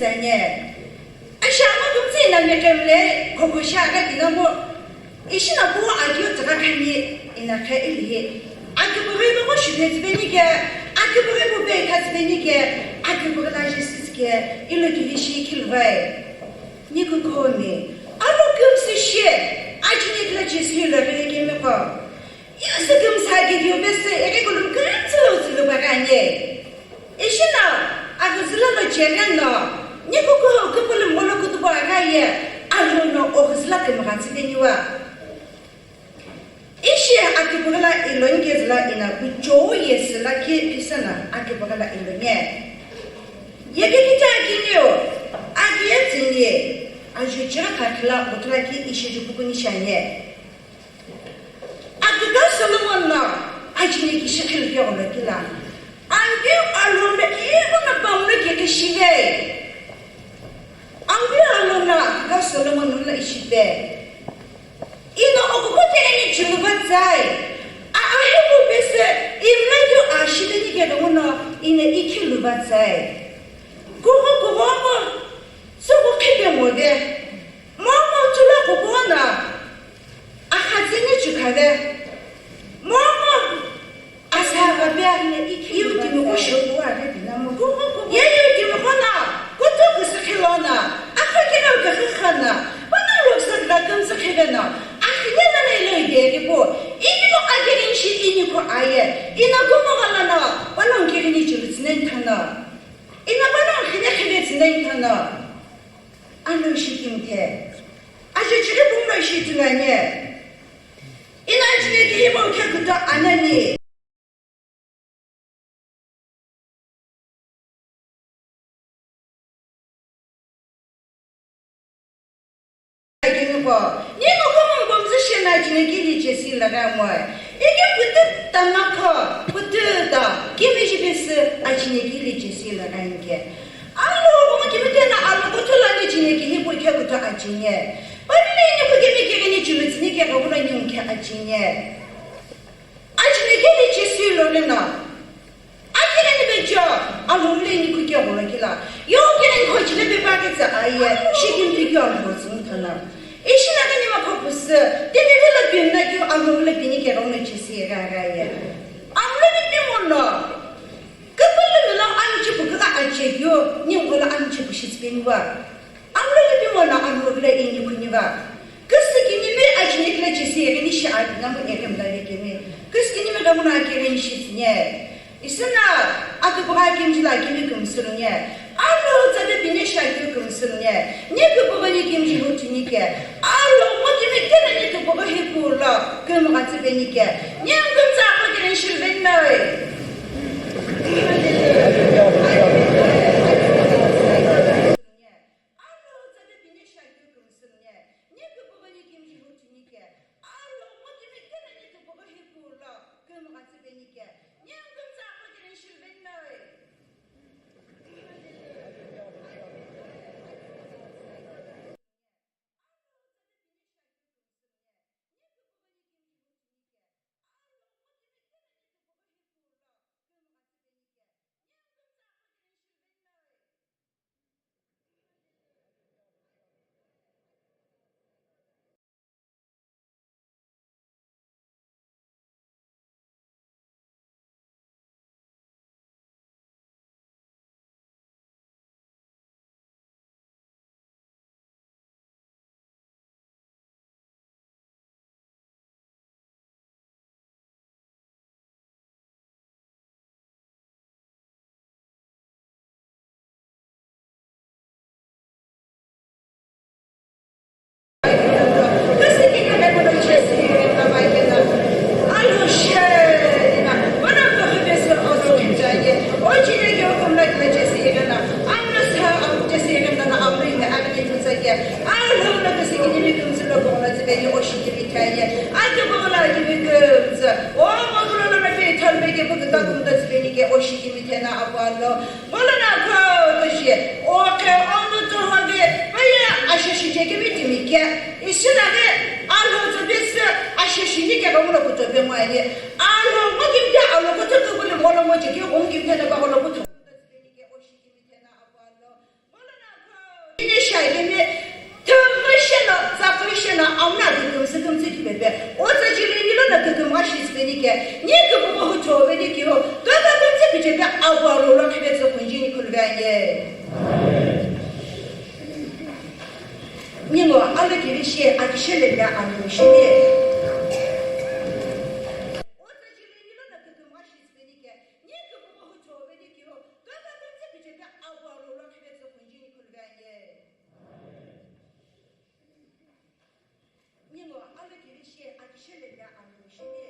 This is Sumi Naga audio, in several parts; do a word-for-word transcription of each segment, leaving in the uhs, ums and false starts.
Tanye. Asha ama kümtsü ina mekemle, khokho sha aga tina mo. Ishi na pu agyo tiga khani ina khe ilihi. Akipiri bako shubhe tsibeni ke, akipiri bu be ka tsibeni ke, akipiri la jisisi ke, ilo kivi shi kilvai. Niku komi. Alo kümsü shi, ajini kila jisü lo rege meko. Yusü kümsa ke diyo bese, ege kulum kümtsü lo zulu bagane. Ishi na, aghüzüla lo cheren no, ni kukuho kupulum olo kutubo agaye, alo no oghüzüla kümgha tsibeniwa. Ishi akipugula iloni kezüla ina kuchou yesüla ki pisana akipugula iloni. Yeke kita akiniyo, akiye tsiniye, ajuchira kakila utula ki ishi jupukuni shanye. Akika Solomon no ajini kishi khilike gholo kila. Angiu alhombe ighono pamlo kikishile. Angiu alhona akika Solomon nula ishipe. Ino okukote eni chuluva tsai. A ahebu bese imla yu ashileni kedomono ine ikhiluva tsai. Kugo kugomo, sugu khipe ngode. Momo tula kukona. Akhatsini chukhabe. Momo asaghabe. Yu timi kusho kuwa be binamo. Ye yu timi kona. Kutu kusikhilona. Akhakina ukakhana. Bana loksa krakam sakhibena. Akhine na na ilo ideri bo. Ini mo agerin shi ini ko aye. Ina kumo galana. Bana ngirini chulu tsinen thana. Ina bana khine khine tsinen thana. Ano shi kimthe. Ajo chiri bumba shi tunanye. Ina jine ki himo khe kuta anani. Akinipo, ni mokomon bomzü shena jine ki li Jesi lagamo. Ike putu tamakho, putu da, kimi jibisi ajine ki li Jesi laganke. Alo, omo kimi tena alo kutula ni jine ki hipu ke kuta ajine. Pamina ini kukimi kiri ni chulu tsini ke gawula ni unke ajine. Ajine ki li Jesi lorena. Akireni bejo, alhumle ni kuke gholo kila. Yo kene ni khochile pe pa ke tsa aye, shikim ti kyo alho tsung thana. Ishi na kani ma khopus, tini vela pimna kyo alhumle pini ke gholo chisi ga ga ye. Amle ni pimono. Kapala mela amchi puka ache kyo, ni ngola amchi pushi spinwa. Amlo lipi mona amlo vile ini kuniva. Kisi kinimi ajine kile chisi eri ni shi ati namu eri mdali kemi. Kisi kinimi gamuna kiri ni shi tinye. Isina, atu buga kimjila kimi kumsulunye. Amlo tsabe bine shi ati kumsulunye. Ni kubuga ni kimji hutinike. Amlo mo kimi kene ni kubuga hipula. Kumga tibinike. Ni kumza ko kiri ni shi benoi. Oke, onu tuhave, paya ashashi jekemi timike, isinave, alho tobesi, ashashi nike bamulo kutobe mwani, alho mo kimte alho kutobe kule molo mo jeki, om kimte na bagolo kutobe. Kemi, thüvü sheno, tsapü sheno, amna kükümsü kümtsü kipepe. O tsü chile ni lono kükümgha shitsüpeni ke, ni küpüghü huthoveni keu, kaka kümtsü kichepe apu arolo khivetsü khunjini khuluveni. Ningu alo kivi shi akishele pe anu shini. O tsü chile ni lono kükümgha shitsüpeni ke, ni küpüghü huthoveni keu, kaka kümtsü kichepe apu arolo khivetsü khunjini khuluveni. Ningu alo kivi shi akishele pe anu shini.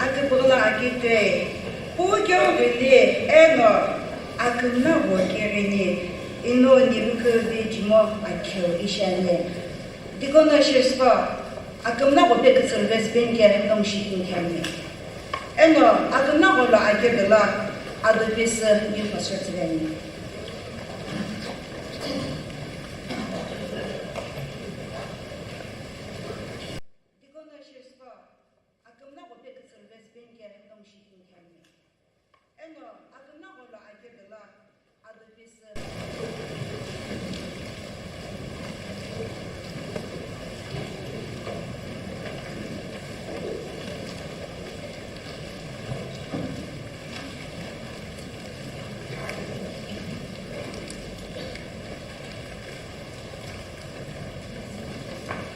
Aküpüghülo akitoi, pu keu ghili eno akümna gho kighini, ino nimkhu vi chimo akeu ishani. Deacon ushers qo akümna gho pe kütsülve süpeni ke nongu shi kini khani. Eno akümna gho lo akeu dolo ado pesü youth pastor tsüveni. Deacon ushers qo akümna gho pe kütsülve süpeni ke nongu shi kini khani. Eno akümna gho lo akeu dolo ado pesü.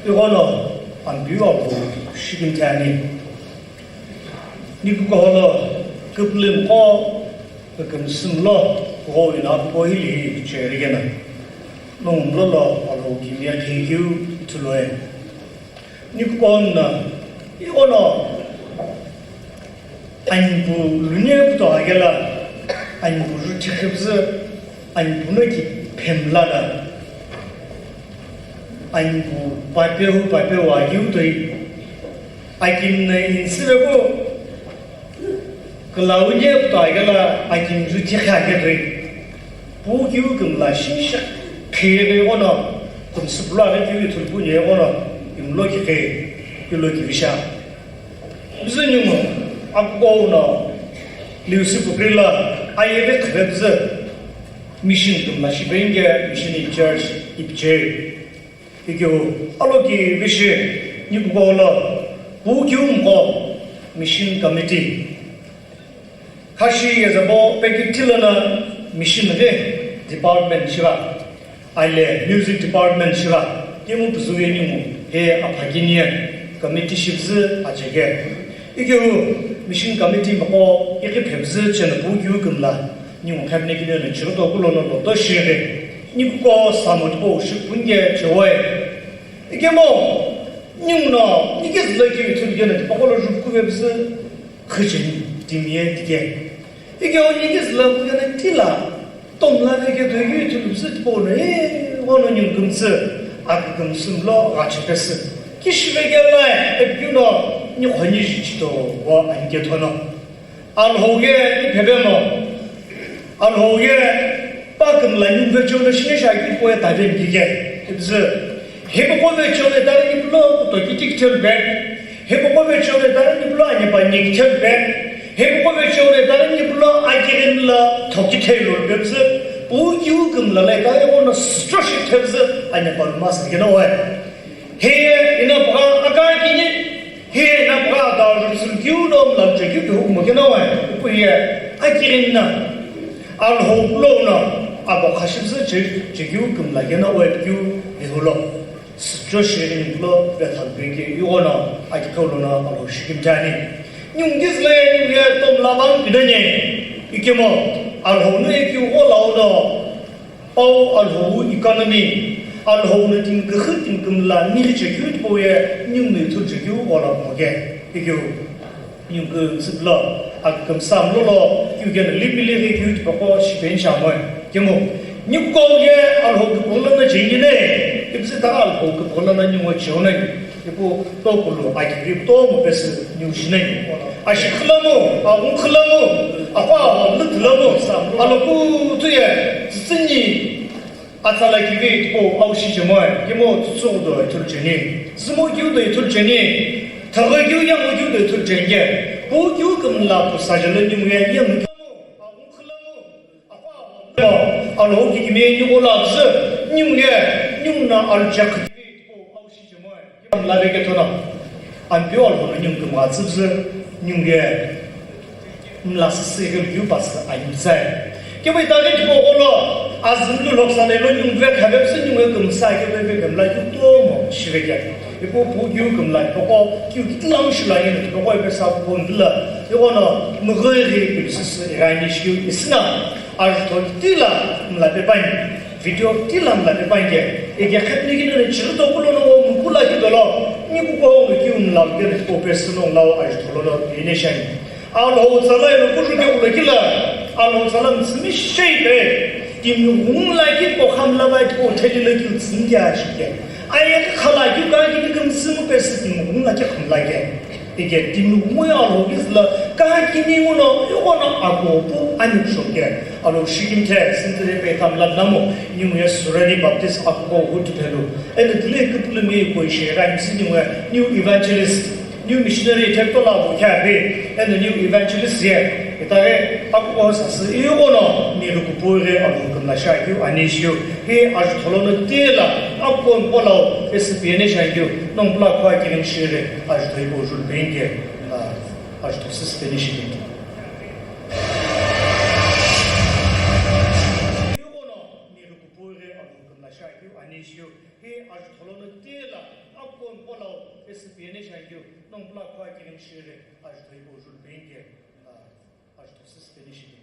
Ighono Ampeu apu shikimthi ani. Nikukuholo küpülümqo kükümsümlo ghowi na kupo hili cheri kena. Nungumlo lo alo kimia khikeu ithuloi. Nikukuhona ighono Anhipu luni kutoha kela, Anhipu ju thikhipuzu, Anhipu no ki phemla da. Anhipu pape hu pape wa kiu toi. Akim na insivepu, kula uye kutoha kela, Akim ju thikha ke toi. Pu kiu kümla shisha, kheyeghi ghono, kümsüpülo aghi kiu ithulupu nye ghono, imlo ki khe, ilo ki visha. Bizü ningu, akuko uno, liusi pupri lo, ayeghi khrepuzu. Mission kümla shipeni ke mission in charge ipicheu. Ikeu aloki vishi nikuko lo pukeu mko mission committee. Khashi yezabo peki tilana mission ghi department shiva. Aile music department shiva. Kemu puzu ye ningu he aphakini ye committee shipüzü achege. Ikeu mission committee mko ikhi phepüzü chena pukeu kümla. Ningu cabinet kini no chiro to kulo no lo to shire. Nikuko samo tipo ushi kunge chewe. Ikemo ningu no nike züla ki ithulu gena tipo kolo jup kuve püzü khichin timie tike. Ikeo nike züla kugena tila tomla veke doyu ithulu püzü tipo no e wono ningu kümsü akükümsü mlo gachepesü. Kishiveke lai epikeu no nikhoni jichito wo anike thono. Alhou ye iphepemo. Alhou ye pa kümla ningu vecheo no shine shaki po ye taven kike. Ipüzü. Hipoko vecheo ye tari nipulo kutoki tikithelu be. Hipoko vecheo ye tari nipulo anyepa nikithelu be. Hipoko vecheo ye tari nipulo akirin la thokithelu be püzü. Pukeu kümla le tari wono stroshi thepüzü anyepa luma sikena oe. Hiye ina pugha aka kini, hiye ina pugha aka rüsülkeu no mlamchekeu kehu kumo kena wae, ipu hiye akirinna, Alhou kulo no, abo khashipüzü che-, chekeu kümla kena wae keu ihulo, sücho shirini kulo, Bethel peke, iwono, akikheu lono, Alhou shikimtani. Nyungkizle, nyungye, tomla bang pinanye, ikemo, Alhou no ekeu olauno, Pau Alhou economy, Alhou no timi küxü timi kümla mighi chekeu tipau ye ningu no ithulu chekeu ola kumo ke. Ikeu ningu kümsü pülo, akükümsü mlo lo, keu keno lipili ghi keu tipaqo shipeni shamoi. Kemu, nikuko ye Alhou küpüghü lono cheni ne, ipüzü ta Alhou küpüghü lono ningu cheo nani. Ipu tokulu akivi kutomo pesü ningu shinai. Ashi khülamu, aghungu khülamu, apa lütülamu, aloku tuye, tsütsünyi, atsala kivi tipau au shichemoe, kemo tsütsü kudo ithulu cheni, zümo kiu do ithulu cheni, thaghi kiu yangu kiu do ithulu cheni ke, pu kiu kümla pu sajalo ningu ye yangu kiu, aghungu khülamu, apa Alhou kikimiye ningu lo atsü, ningu ye, ningu na alu chekha. Mla veke thono, Ampeu Alhou no ningu kümgha tsüpüzü, ningu ye mla süsü ghi lukeu pasü ani mtsai. Kemu itaghi tipau gholo, azü mlu lhoksa lelo ningu vekha vepüzü ningu ye kümsa keve veke mla keu kutomo shiveke. Ipu pu kiu kümla tipaqo, kiu kitilamu shilo ani no tipaqo ipe sa pu mvila, ighono mughi ghi kipsüsü ighani shikeu isina. Ajutho kitila mla pepani, video kitila mla pepani ke, eke khepni kini no chirito kulo no wo mukula kitolo, nikuko wo kiu mla kene ko pesü no lao ajutho lono pene shani. Alhou tsala eno kuju ke ulo kila, Alhou tsala mtsimi shei pe, timi ghungu la ki ko khamla ba ko theli la ki tsini ke ashi ke. Aye khala ki ka ki kümsü mu pesü timi ghungu la ki khamla ke. Ike timi ngui Alhou kizüla, ka kini nguno, ighona akopu ani shoke. Alhou shikimthe, sintire pe tamla namo, ningu ye Surani Baptist akuko hutu phelu. Ene tile kupulu mi ko ishe, ka imsi ningu ye new evangelist, new missionary, thepto la bo kya pe, ene new evangelist ye. Itare akuko sasü, ighona, mi rukupu re Alhou kümla sha kyu, ani shio. Hi ajutho lono tila, akon polao, S P N shangyo, nong pula kwa kirin shire, ajutho ibo jul benge, ah, ajutho sis peni shire. Hi ajutho lono tila, akon polao, S P N shangyo, nong pula kwa kirin shire, ajutho ibo jul benge, ah, ajutho sis peni shire.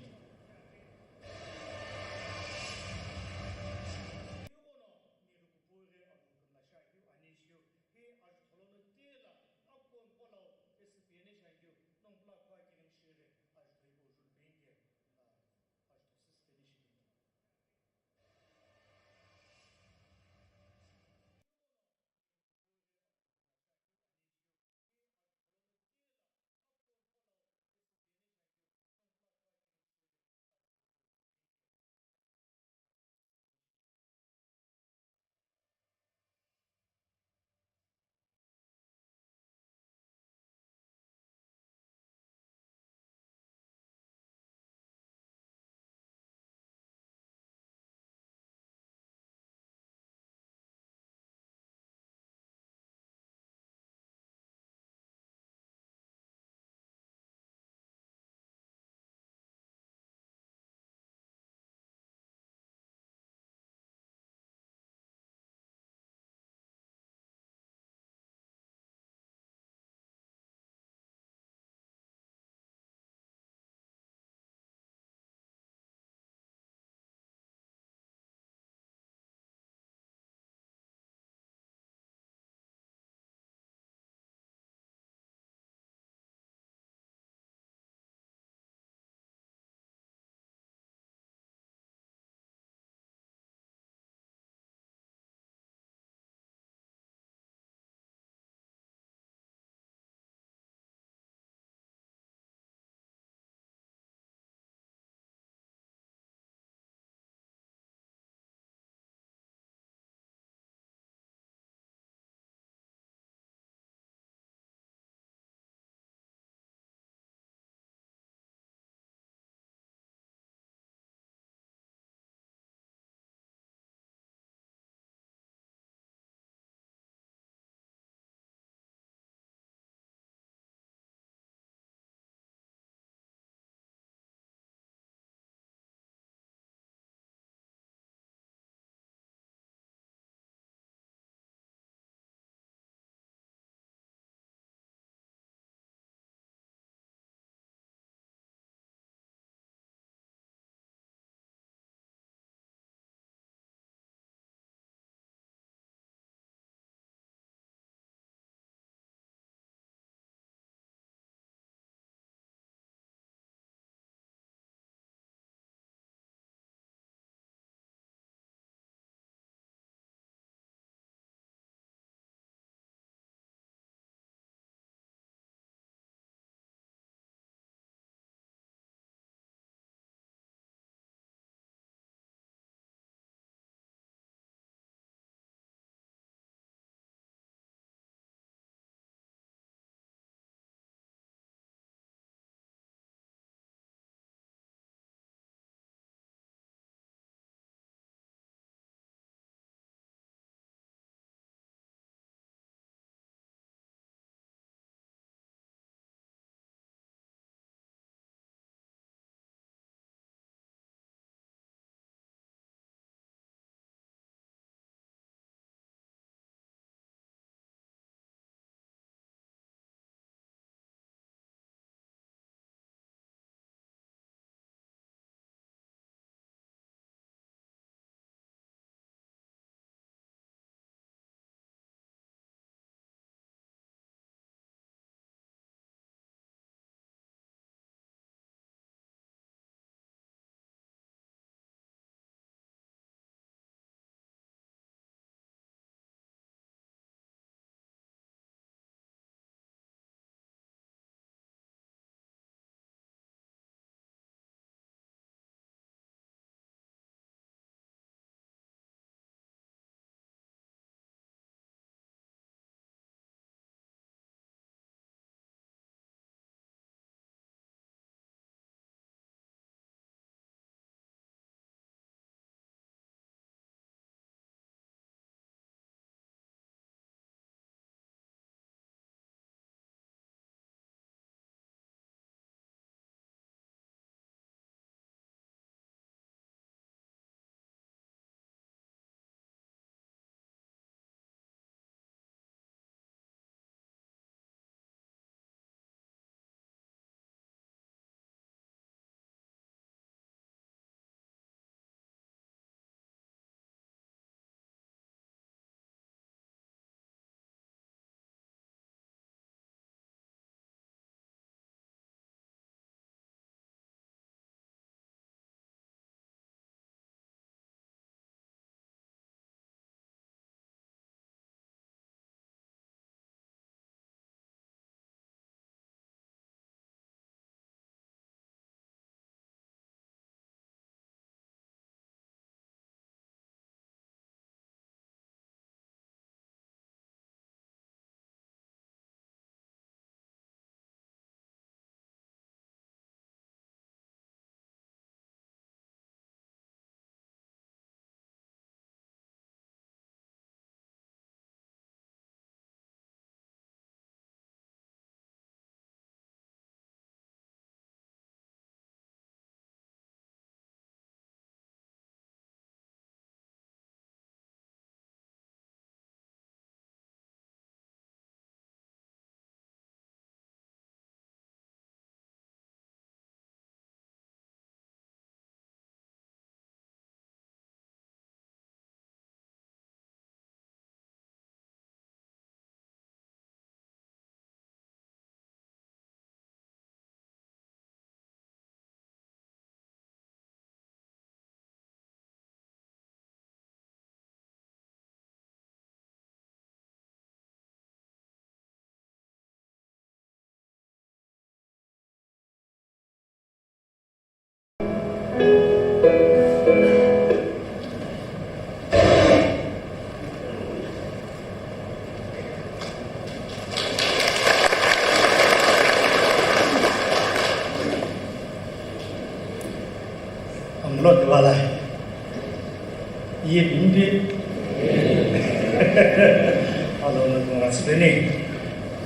Alono kümgha tsüpeni.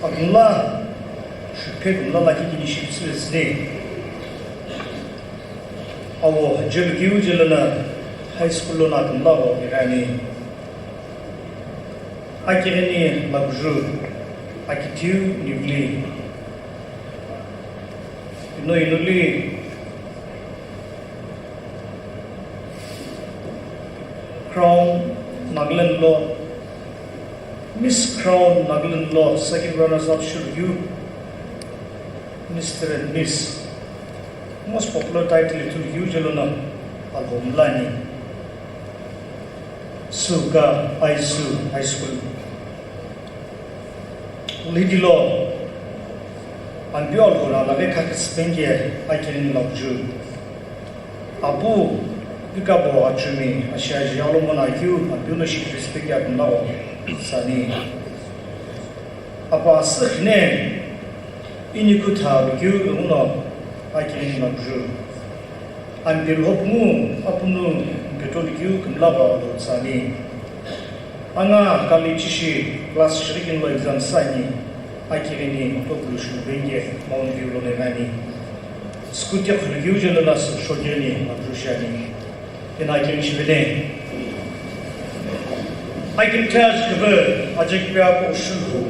Akumla, shuphe kumla lakhi kini shi tsüpesini. Awo, jelu kiu jelu na high school lo na akumla wo kirani. Akighini Lakuju, akithiu Nivili. Ino inuli Crown Nagaland lo, Miss Crown Nagaland lo second runners up shirukeu, Mister and Miss, most popular title ithulukeu jelo no alhou mlani. Suka Aisu High School. Lhidilo Ampeu alhou no alaghi khakhisü penge akighini Lakuju. Apu pikabo achumi ashiaji alomo no akeu Ampeu no shikirisi penge akumla wo tsani. Apu asü khine inikutha lukeu ighuno akighini Lakuju. Ampeu lhopungu apunu mpetolo keu kümla va lo tsani. Anga kali chishi class shirikini lo exam sani, akighini topulu shuvenge Mount View lo nani. Scooty khulukeu jelo na shokeni Lakuju shiani. Ina akighini shiveni. Akimthe ajukube ajukube apo shulu.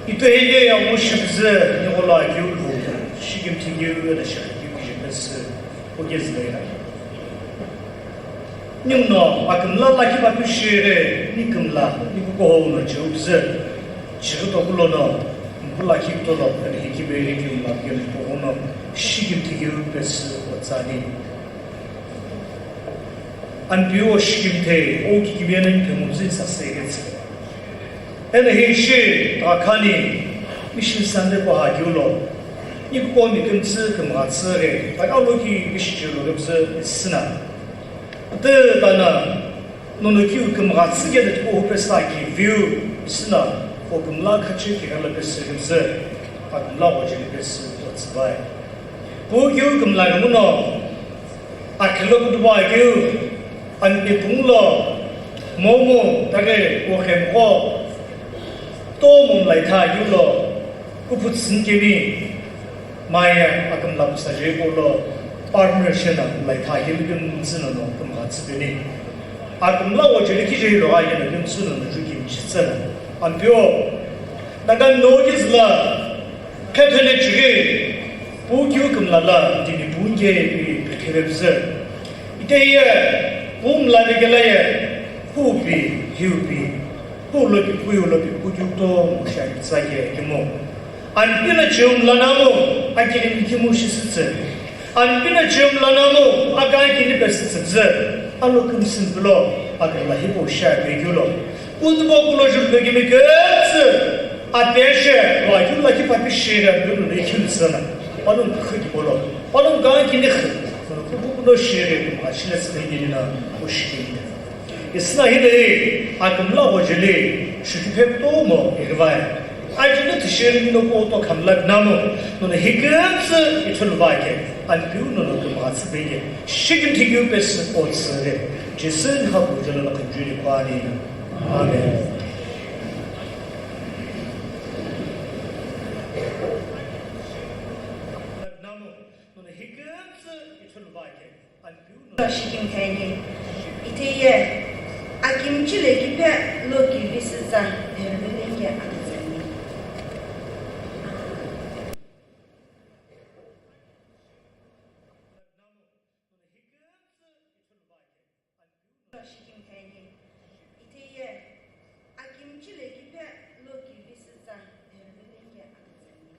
Ito heye ya mo shibze ni ola keu lu. Shikimthi keu na shakhi keu kije pese. Ogezile ya. Ninguno akümla lakhi papi shire, ni kümla, ni kukoho uno cheu bize. Chighi tokulo no, mpu lakhi tolo, ene hiki beri kümla keu kohono, shikimthi keu pese otsani. Ampeu o shikimthi, o kikimiye na ni phemu zin sase ketse. Eno hi ishi, takhani, Mission Sunday ko ha keu lo. Ikuko mi kümtsü kümghatsü ghi, taka lo ki ishi cheu lo kümtsü isina. Ate tana, nono kiu kümghatsü ghi de ko hupe sa ki view isina, o kümla khachi ki ghala pe sü kümtsü, akümla o jeli pe sü o tsübai. Pu kiu kümla kümüno, Akhilo kutuba keu, ani pung lo, momu, tage, okhemkho, tomo mlaitha keu lo, kuphu tsünkemi, maya, akümla pusa je ko lo, partnership na mlaitha keu kümtsü no, kümghatsü peni. Akümla o jeli ki je lo, aye na kümtsü no, ju kimchi tsena. Ampeu, Naga no ki zla, Khethe le chighi, pu kiu kümla la, tini pu nge pi, pi khevepüzü. Ite ye, pu mla ve kela ye, pu pi, hiu pi, pu lo pi, pu yu lo pi, pu kiu to, mu sha ki tsa ye, kimo. Anpi na chiu mla namo, akili mi kimu shi sütsü. Anpi na chiu mla namo, aka kini pe sütsü püzü. Alo kümsün pülo, akümla hipo sha pe kiu lo. Utbo kulo jumpe kimi kümtsü, apeshe, wa yula ki papi shere, yulu ne kim tsana. Palung khidi bolo. Palung ga ki ne khidi. Kuno shere, ashile tsene na, ushkinde. Isna hide, akümla ojele, shukipe tomo, irvai. Ajile tshere no ko to kamla namo, no hikümtsü, itulvake. Anpiu no kümtsü bege. Shikim thikiu pes otsere. Jesu ni hapu jalo na kujuli kwani. Amen. Shikim thani. Iteye. Akim chile kipe lo ki visitsa. Emlunenge akitsani. Shikim thani. Iteye. Akim chile kipe lo ki visitsa. Emlunenge akitsani.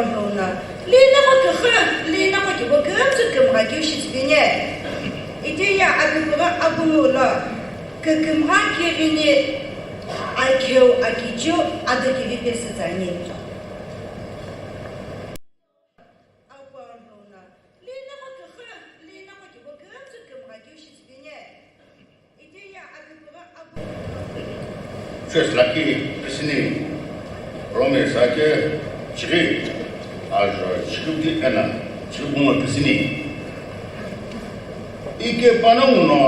Lono, linoqo küxü, linoqo kibo kümtsü kümgha keu shitsüpini. Itehi ye apipügha apungu lo, kükümgha kighini akheu akichiu ado kivi pesü tsüani. Apungu lono, linoqo küxü, linoqo kibo kümtsü kümgha keu shitsüpini. First laki pisini Rome sake chiri ajo chiri ena chiri bunga pisini. Ike panongu no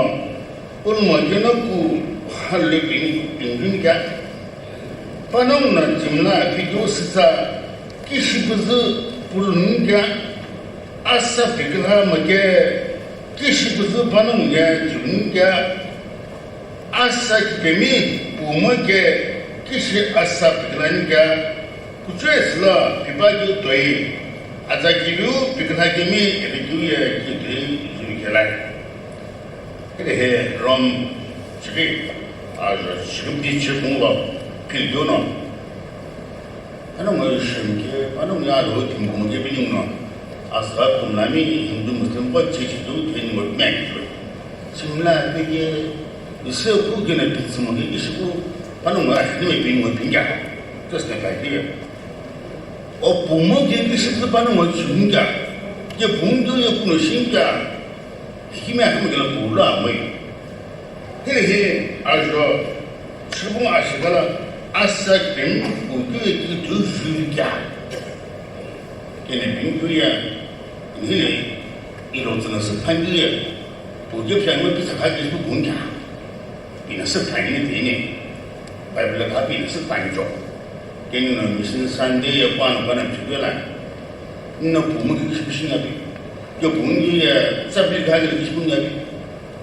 ulma kena ku halle pin pin ka. Panongu no jimla video sitsa kishi püzü pulun ka. Asa pikilha make kishi püzü panongu ye juni kea, asa kipemi pumo ke kishi asa pikilani kea, kuchou silo pipa keu toi, aza kiviu pikilha kemi evi keu ye kitoi juni kelai. Kile he Rome chiki, ajo chiki di chiki mo kile keu no. Panongu shemke, panongu ya lo timi kumke bini no. Asgha kumlami Hindu Muslim ko chechi tu teni ngo me. Simla pege ise ku gene pitsimo ke ishiku panongu ya hini me bini ngo pinga. Just na kai dia. O pumo ke ishiku panongu chunga. Ke pumo ke kuno shinga. Hikimi akimi kela pulo amoi. Hili hi ajo chubung ashikala asa kipemi putu ye kitu juri kya. Kene pintu ya hili ilo tsana se pandu ya putu pya mo pisa kaki su bun kya. Pina se pani ni pini. Bible ka pina se pani jo. Kene no mission Sunday ya kwa no kana chukela. No pumu ki kishi na bi. Yo pumu ki ya sabi ka ki kishi na bi.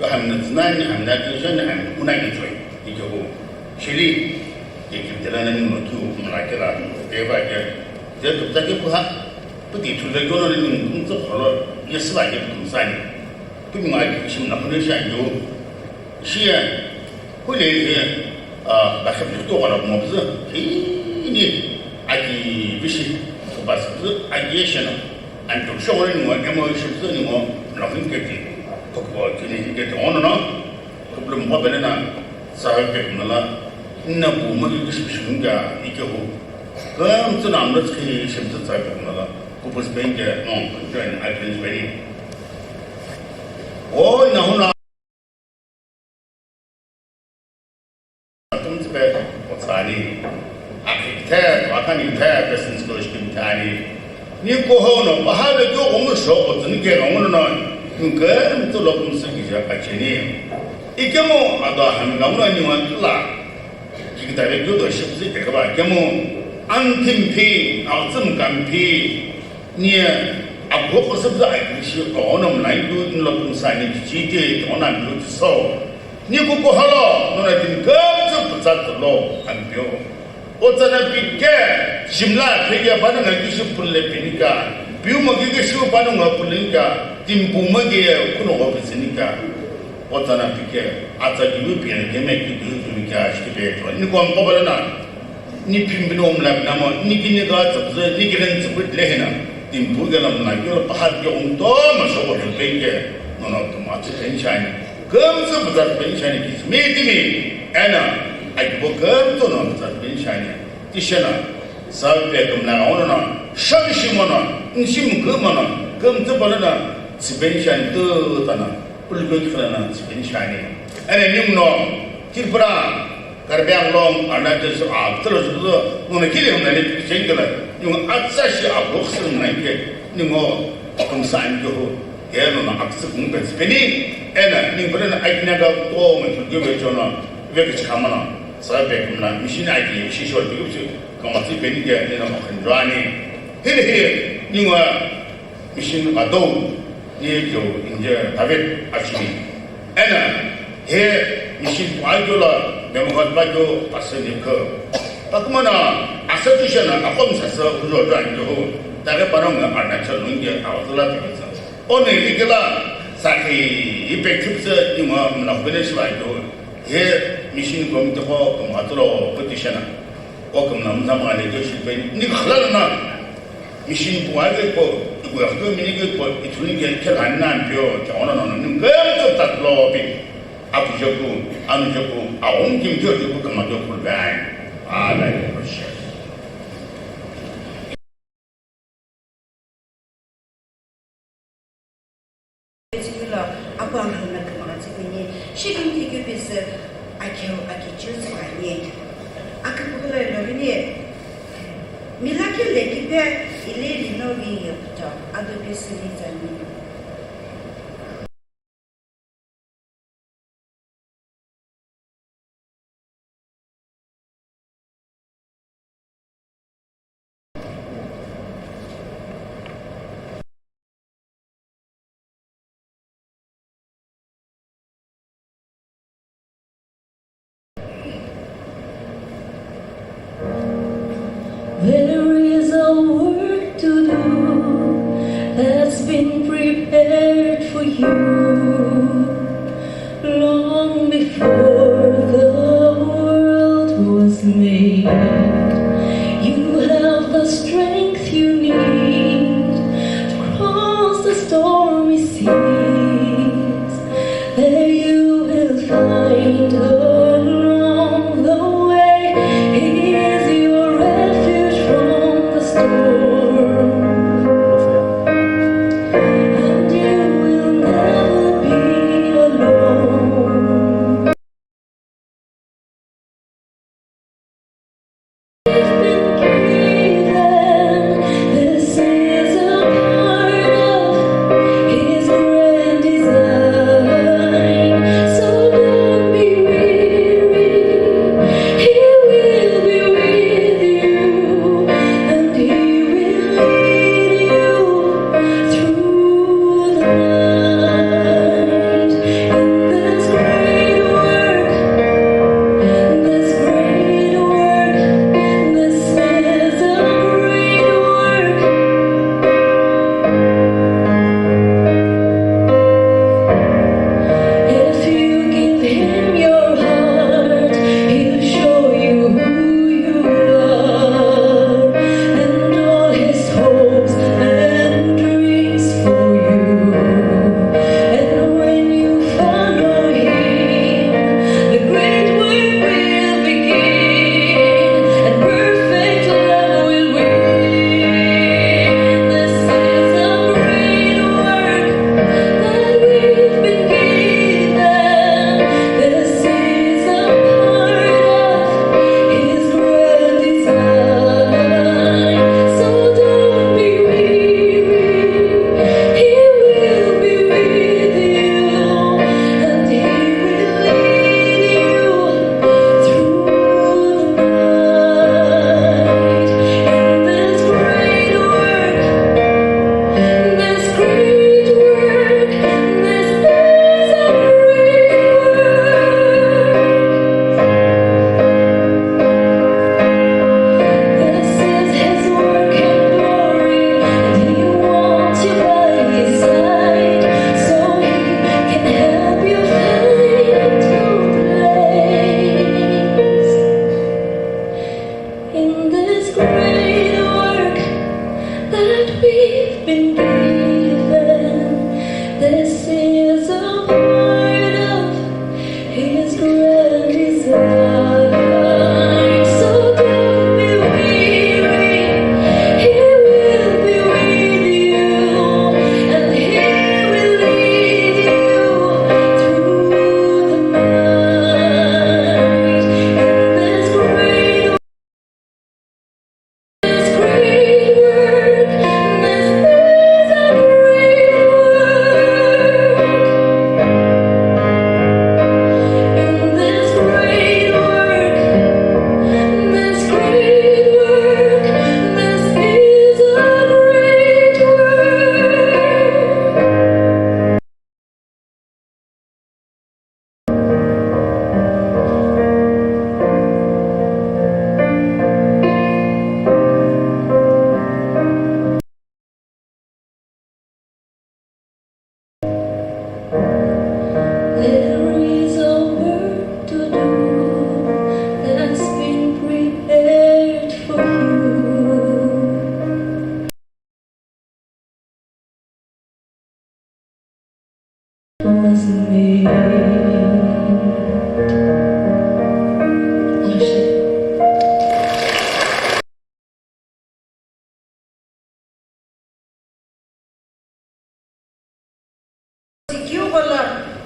Yo hamna zina ni hamna ki sha ni hamna kuna ki choi. Ni ko. Shili. Ye ki tela na ni no ki u mala kela. Te ba ke. Te to ta ke ku ha. Pu ti tu le ko no ni ni so kholo. Ye swa ke pu sa ni. Pu ma ki kishi na ko ne sha yo. Shiye, hule ye, a, bakhe pito kala mo bizi, hini, aki bishi, ko bas bizi, aki yesheno. Anto shogore ni mo, emo shi bizi ni mo, lo hin keti, ko ko tini hin keti ono no, ko blo mo bene na, sa pe na la, na bu mo ki bishi bishi nunga, ike ho. Kam tsuna amra tsi shi bizi sa pe na la, ko bus ben ke, no, join, I can join. O, na huna. Atum tsupe otsani. Akhi the, akhani the, Western Scholarship thani. Ni koho no, paha le kyo omu sho otsani ke no no no. Nke mtu lo kum se kija kacheni. Ikemo ado hami no no ni wan la. Kikita le kyo do ship se ke ba kemo. Antim phi, autsum kam phi. Ni abu khosüpüzü akilishi ono mlai tu nilo kumsani kichiti tona mlu so. Ni ku kohalo nona tin kamzu putsa tolo ampio. Otsana pike shimla phege bana na kishi pulle pinika. Piu mo kike shu bana nga pullinka. Timpu mo ge kuno go pisinika. Otsana pike atsa kilu pike keme kidu zuni kya shkipe to. Ni ko amko bana na. Ni phimbi no mla na mo, ni kini ga tsapze, ni kini tsapit lehina. Timpu gela mla gela pahar ke ungto ma shobo penge. No no to ma tsu penshani. Kamzu bazar penshani ki. Mi timi. Ena. Ai bo kamzu no bazar penshani. Tishena. Sa pe kamla ono no. Sham shimono. Nshim kamano. Kamzu balana. Sipenshani tu tana. Pulgwe kifrana sipenshani. Ena nimno. Tripura. Karbi Anglong, Arunachal, ah, tlo zulu, nuna kili huna le tu chen kala, yung atsa shi a box ngai ke, ni ngo kumsa an ke ho, ye no na aksa kung pe peni, ena, ni pura na ai na ga to ma chu ge be chona, ve ke chama na, sa be kum na, machine ai ke shi short ke chu, kama si peni ke, ni na ma khan jwani. Hili hili, ni ngo, Mission ado ni kyo inje David achini. Ena he mission pa kyo la member pa kyo asa ni ko. Takuma na asa tu shana akom sa sa ujo jo an jo. Tare parang na Arunachal nunge awzula ta sa. One ikela sakhi ipe tipse ni ma mla bele shi ba jo. He mission committee ko ko ma tlo petition. O ko na mzama le jo shi pe ni khala na. Mission puavepo, ikuyaxu minikepo, ithulu ke khelani nampio, ke ono nono nungu kemtsa tatlo pi, apujeku, anujeku, aghungu kimtio jeku kamajo kulvai. Amen. Tsükilo, akwa anghena kümagha tsüküni, shikimthi küpesü akheu akichiu tsüghani. Aküpüghülo ilorini, milakhe lekipe ile lino viye kuto, ado pesü litsani. There is a work to do that's been prepared for you. Long before the world was made, you have the strength you need to cross the stormy seas that you will find along the way. He is your refuge from the storm, and you will never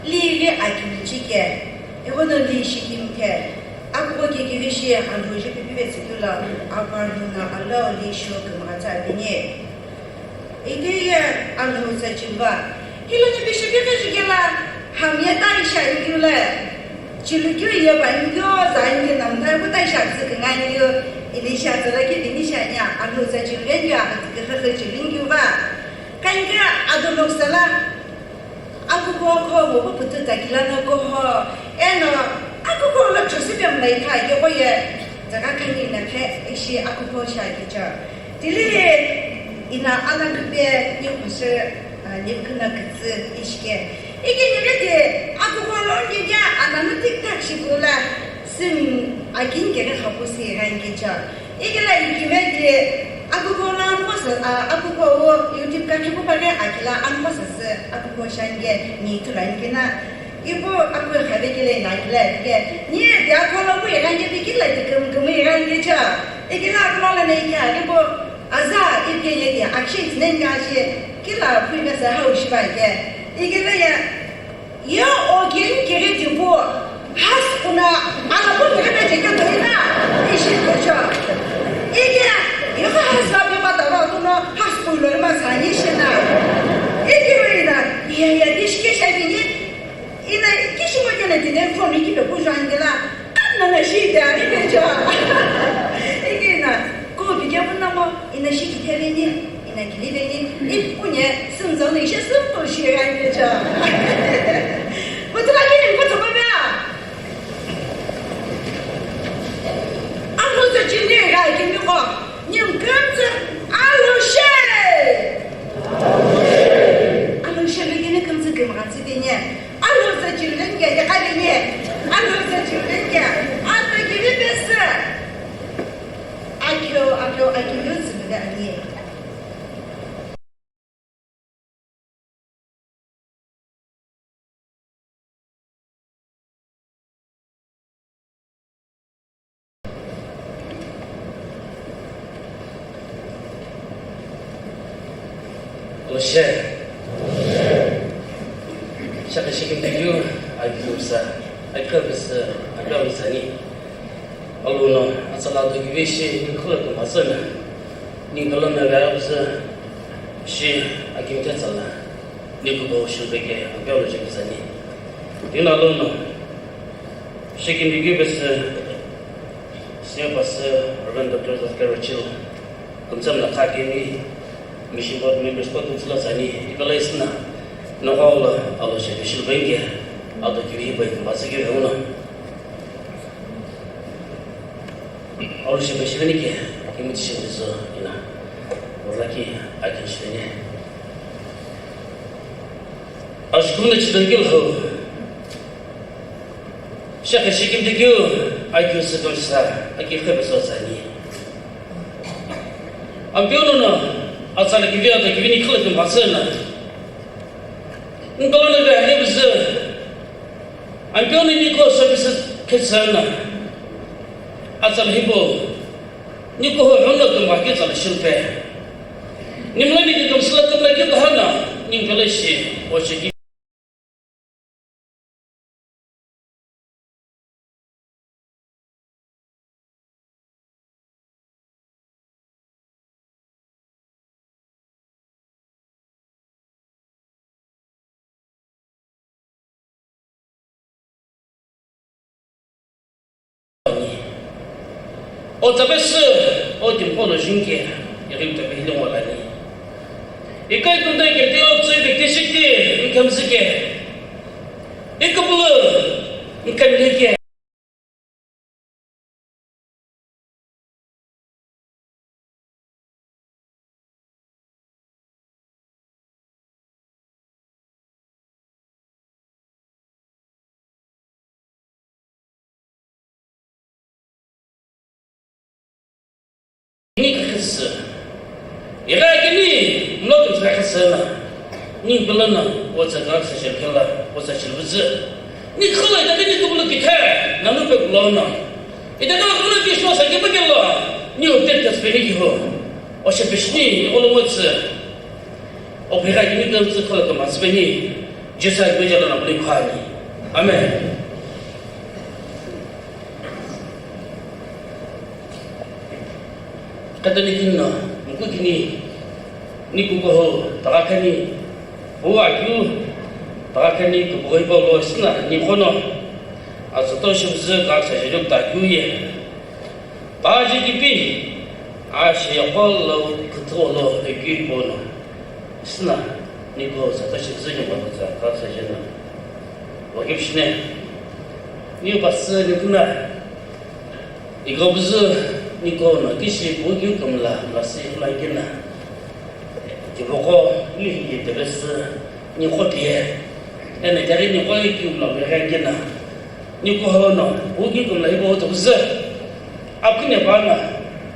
Li ghi akimichi ke, ighono li shikimthe, akugho kekivi shi alhou je pipi vetsükeu lo, aparhu no alou li sho kümgha tsa vini. Ike ye alhou tsa chimba. Hilo ni bishi keke jikela, hamye ta isha ikiu le. Chilukeu ye ba inkyo za inkyo namtha ku ta isha zikü ngai ikiu. Ini sha zala ki dini sha nya, alhou tsa chimbe inkyo, akha zikü khakha chimbe inkyo ba. Ka inkyo adolok sala. Akukho kho ngo pu putu takila no koho, eno akukho lo Joseph mlai kha ke ko ye, jaga khani na khe ishi akukho sha ke cha. Tilili ina ana kupe ni khoshe, ah, ni kuna kutsu ishike. Iki ni ke akukho lo ni ke ana no tik tak shi kula sim akin ke khapu si ran ke cha. Ikila ikime di akukho lo anko sa, a, akukho wo YouTube ka khipu pake akila anko sa se akukho shange ni thulankina. Ipo akukho khabe kile na kila ke. Ni di akukho lo mu irange bi kila di kum kum irange cha. Ikila akukho lo ne ikya ipo aza ipye ye di action ne ka je kila pui ka sa hau shiba ke. Ikila ya Yo ogen kiri tipu, has kuna, ala pun kiri pe jeke to ina, ishi kocho. Ike, yo has ba pe mata ba kuno, has pulo ma sani shina. Ike ina, iya iya, dish ke shai bini, ina, kishi mo kene tine phone iki pe kujo angela, anna na shi te ani pecho. Ike ina, ko bi ke pun namo, ina shi ki te bini. Ina kili veni, ipu nye, sümzau ni she sümpu shi gha nge cha. Kutula kini kutuma mea. Alo za chini gha kini ko, ni mkümtü, alo she. Alo she ve kini kümtü kümgha tsi dinye. Alo za chini nge, ya kha dinye. Alo za chini nge, alo kini besi. Akyo, akyo, akyo, zibide ani. Oshe. Shaka shikim tikiu, akyo sa, akyo sa, akyo sa ni. Alo no, atsala to kivi shi, ni khula to masana. Ni kala na ga sa, shi, akim ta tsala. Ni kubo shulbeke, abiolo je kuzani. Yuna lono, shekimigyu bese, senior pastor, Reverend Doctor Zafka Rachel, kumtsam na kha kemi, mission board members ko kumtsula zani, ipala isna, nohawla, alo sheke shulbenge, ado kivi hibai kumbatsa kivi uno. Alu shi bashiveni ke, kimuti shi bizo ina. Urlaki akin shiveni. Ashkumna chidangil ho. Shaka shikim dikyu, akyu sekonsa, aki khebe sosani. Ampiono no, atsala kivia da kivini khla kum basana. Ndono ve ani bizo. Ampiono niko services khetsana. Atsala hibo. Niko ho hono tum wa ketsala shilpe. Nimla ni tum sila tum na kyo hana. Nim kala shi. O shi. O tsabe shi, o timpo no jinke, yagim tsabe hili ngolani. Ikai kundai ke teo tsui ke tishikti, ikamzike. Ikabulu, ikamlike. Ni kakhasü. Ira kini, mlo kakhasü na. Ni bulana, what's a God sa shirkela, what's a shirbuzu. Ni khula ita kini tubulu kithe, nanu pe bulana. Ita ka kuna ki shwa sa kipa kela, ni o tet kas peni ki ho. O she pishni, o lo mutsu. O pira kini tubulu khula kamas peni. Jisü Khrista lono puli khani. Amen. Katolikini no, mukukini, ni kukuho, taghakani, puwa kyu, taghakani, kukuho ipo lo sina, ni kono, azoto shibzu, kaksa jilu ta kyu ye. Taji kipi, ashe yaqo lo, kutuho lo, ekyu ipo no. Sina, niko zata shizüni matoza, katsa jena. Wakipshine. Niu basi nikuna. Iko buzu, niko no kishi bugi kamla, mlasi mlangina. Kiboko, ni hiki tebesi, niko pie. Ene kari niko iki mla mlangina. Niko hono, bugi kamla hibo to buzu. Akune bana,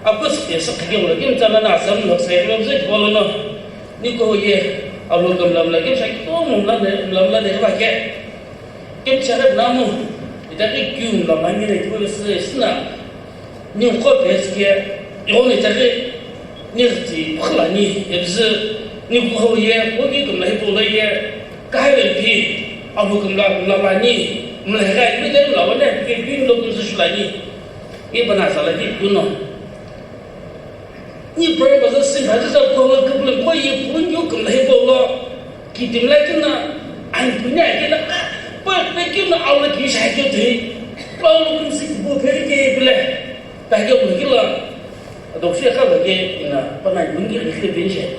akus pie sakhi ke wala kimtana na asam lo sai lo buzu kibolo no. Niko ye, alo kamla mla ke shaki to mla ne, mla mla ne ba ke. Kim chara namu, ita ke kyu mla mla ne ko se sina. Ni ko pes ke, yo ne ta ke, ni ti khla ni, e bzu, ni ko ye, ko ki kamla hi ko ye, ka ha le pi, alo kamla mla mla ni, mla ga ni de mla wa ne, ke kyu lo kun su shla ni. Ni bana sala ki kuno. Ni pray baza sin haji za ko la kabla ko ye ko nyu kam la he ko lo. Ki tim la kina an punya kina pa pe kina awla ki sha ke te. Pa lo kun si ko pe ke bile. Ta ke ko kila. Do fi kha ba ke ina pa na yun ki ke bin she.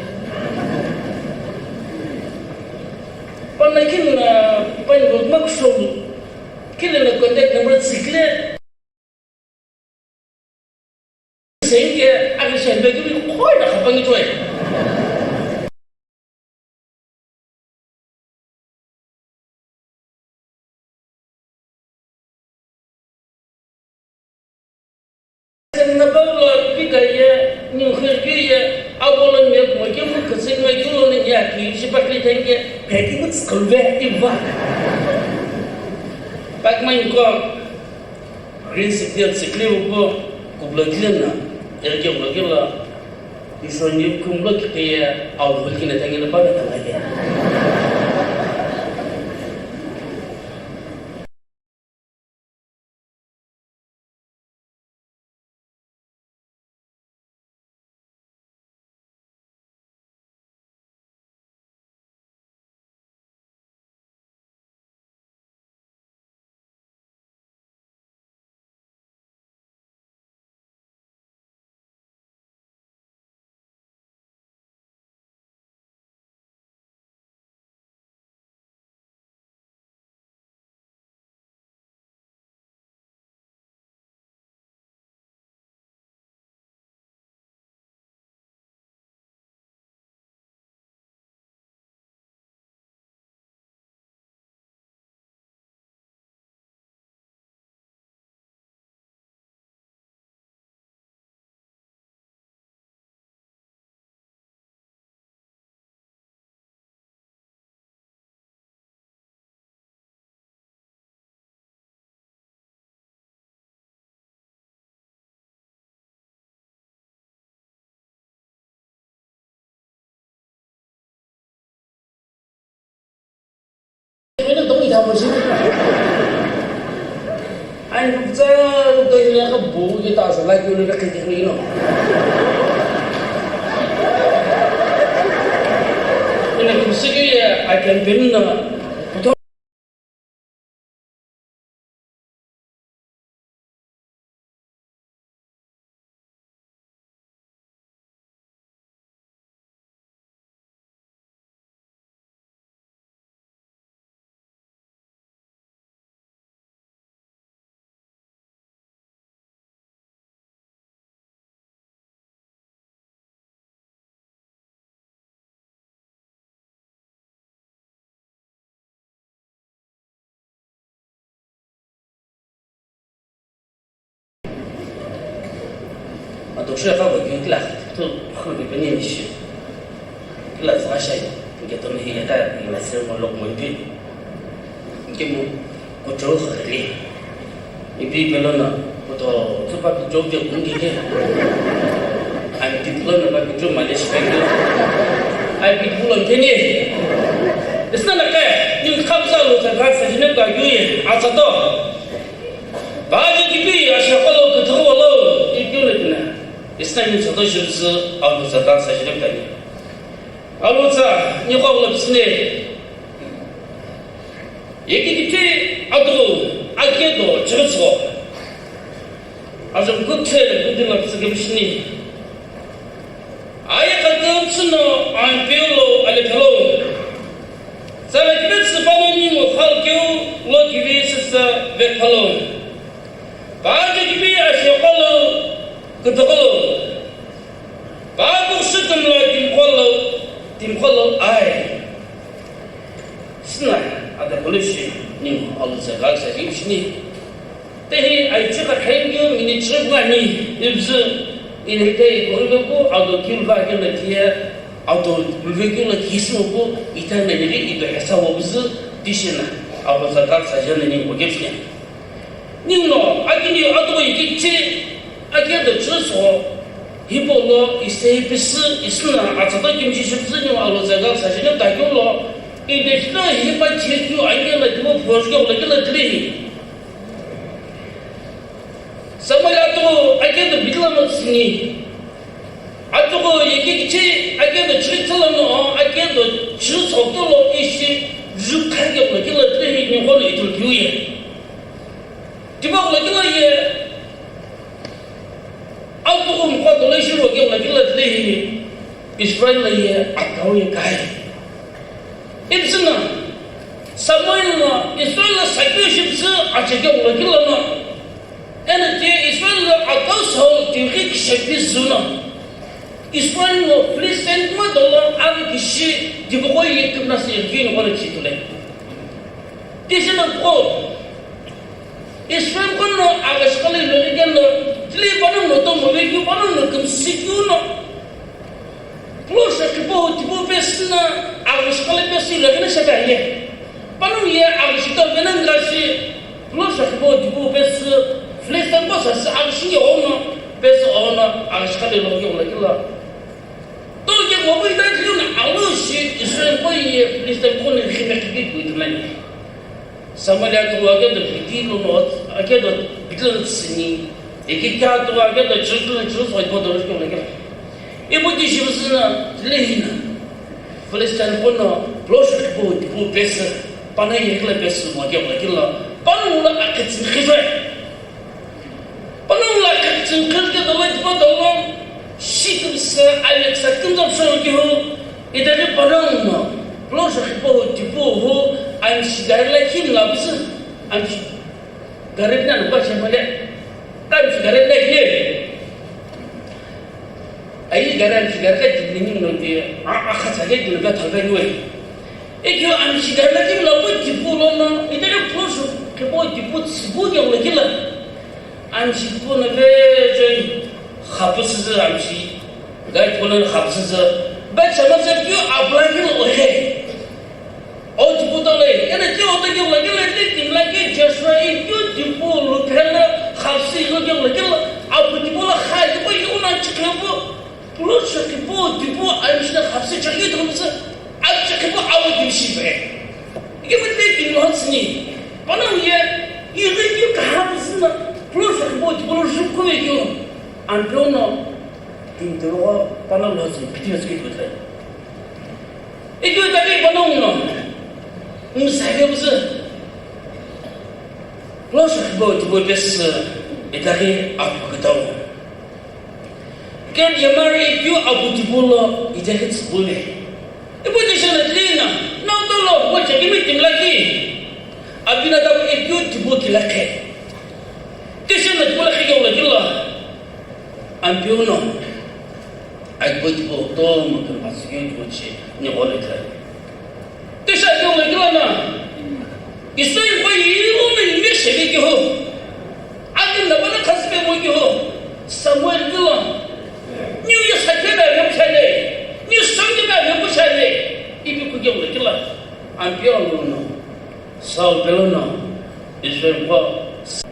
Pa na kina pa ni mak so. Kila na contact number sikle. Senge, ake senge, kumi koi na kapangi toi. Na Paulo pika ye, ni khirki ye, Apollo me mo ke mu khirki me ke lo ne ya ki, shi pa kli tenge, pe ki mu tskul ve, iwa. Pak mai ko. Green signal sikle upo kubla kile na, erke kubla kile la, isoni kumlo kipe ye, au hulki na tangi na pa na tangi ye. Ani kutsa doi le ka bu ke ta sa la ke le ka ke ke no. Ina kusigi ya a campaign na. Ado shwe ka wagi kila tu khulu pe ni shi. Kila zaka shai. Nge to ni ya ka ni ma se mo lok mo bi. Nge mo ko to khali. Ipi pelo na kuto tsupa kuto ke kungi ke. Ani ti pulo na ba kuto male shi ke. Ai pi pulo ke ni. Isna na ke. Ni Kaghiu ye atsa to. Bajo kipi asheqo lo küthüghü lo ikeu no timi. Isna ningu tsa to shipüzü Alhou tsa ta sa shilem tani. Alhou tsa niqo lo püsüne. Yeki kithi atu akedo chirütsügho. Azam kuthe kudila püsü kebishini. Aye khatütsü no Ampeu lo alethalo. Tsala kibetsü pano ningu khalkeu lo kivi sisa vethalo. Bajo kipi asheqo lo küthüghü lo. Bajo shikimla timqolo, timqolo ai. Sina ada koloshi ningu Alhou tsa gha sa kebishini. Tehi aichighi khengu minute chighi ani, ibzü inhitei koriveku ado kiuva kena tiye, ado luve kiula kisimoku, ita menighi ido hesa wabzü, tishina, Alhou tsa gha sa jana ningu kebishini. Ninguno, akini ado yeki kithi, akedo chirütsügho, hipau lo isei püsü, isina atsa to kimchi shipüzü ningu Alhou tsa gha sa jana takeu lo, ide shino hipa chekeu angela timo phojukeu lakela tilehi. Samuel atu akedo bidla no tsini. Atuqo yeki kithi akedo chirütsü lono akedo chirütsügho lo ishi ju khakeu lakela tilehi ninguno itulu kiu ye. Tipau lakela ye. Atuqo mqo dolo ishi rokeu lakela tilehi. Israel lo ye atau ye kai. Ibzü no, Samuel no Israel lo sakeu shipüzü achekeu lakela no. Eno tiye Israel lo atau Saul tighi kishepi züno. Israel lo Philistine kuma dolo avi kishi tibuqo ye kümna se yekini kono chitule. Tishina ko Israel kono agashkali lo ikeno, tili panongu no tomo vekeu, panongu no kümsü keu no. Pulo shokhipo tipu pesü na agashkali pesü lo ikeno shaka ye. Panongu ye agashito vena ngashi, pulo shokhipo tipu pesü, Philistine ko sasü agashi ye ono, pesü ono, agashkali lo ikeno lakela. Toke mobu ita tiliu na alo shi Israel ko ye Philistine ko ni khime khiki kuitumani. Samuel atuqo akedo bidi lono, akedo bidi lono tsini. Eki kithi atuqo akedo church lono church atuqo dolo shikeu lakela. Ipu ti shipüzü na tilehi na. Philistine kono pulo shokhipo tipu pesü. Pano yekela pesü mo keu lakela. Pano ula akitsin khizoi. Panongu lo khatsin khirke dolo tipau dolo, shikimsa, ayeksa kimsa püsho kihu, itaghi panongu no, pulo shokhipo tipu hu, amshi gari lo kimla püsü, amshi gari pina no pa shemale, amshi gari lo ye. Ayi gari amshi gari lo kimla no ye, a, a khatsa ke dino ka thalbai nui. Ikyo amshi gari lo kimla pu tipu lono, itaghi pulo shokhipo tipu tsipu ke ulo kila. Amshi tipau no vechoi khapusüzü amshi. Gai tipau no khapusüzü. Be chama se keu apply keu ohe. O tipau to le. Ena keu oto keu la keu la keu timla keu Joshua keu tipau lo phela khapusü lo keu la keu la. Apu tipau la kha tipau keu na chikhe pu. Pulo shokhipo tipu amshi na khapusü chakhi tipau püsü, amshi khipo awu kimshi pe. Ikemu tile timi lo tsini. Panongu ye, ighi keu kaha püsü na, pulo shokhipo tipu lo ju kuve keu. Ampeu no, timi tiro, panongu lo tsini, piti lo tsini keu tile. Ikemu itaghi panongu no, msave püsü. Pulo shokhipo tipu pesü, itaghi apu kütau. Kemjamari keu apu tipu lo itaghi tsüpuni. Ipu tishina tilina, nau dolo, wo chekimi timlaki. Abinadab keu tipu kilakhe. Tishina tipu lakhe keu lakila. Ampeu no. Aipo tipu tomo keu asükeu tipu chi, ni gole kila. Tisha keu lakila na. Israel ko yiro me me shebe keu. Adi na bana khasbe mo keu. Samuel kila. Niu ye sakhe na yem chale. Niu samge na yem chale. Ipi ku keu lakila. Ampeu no. Saul pelono Israel ko.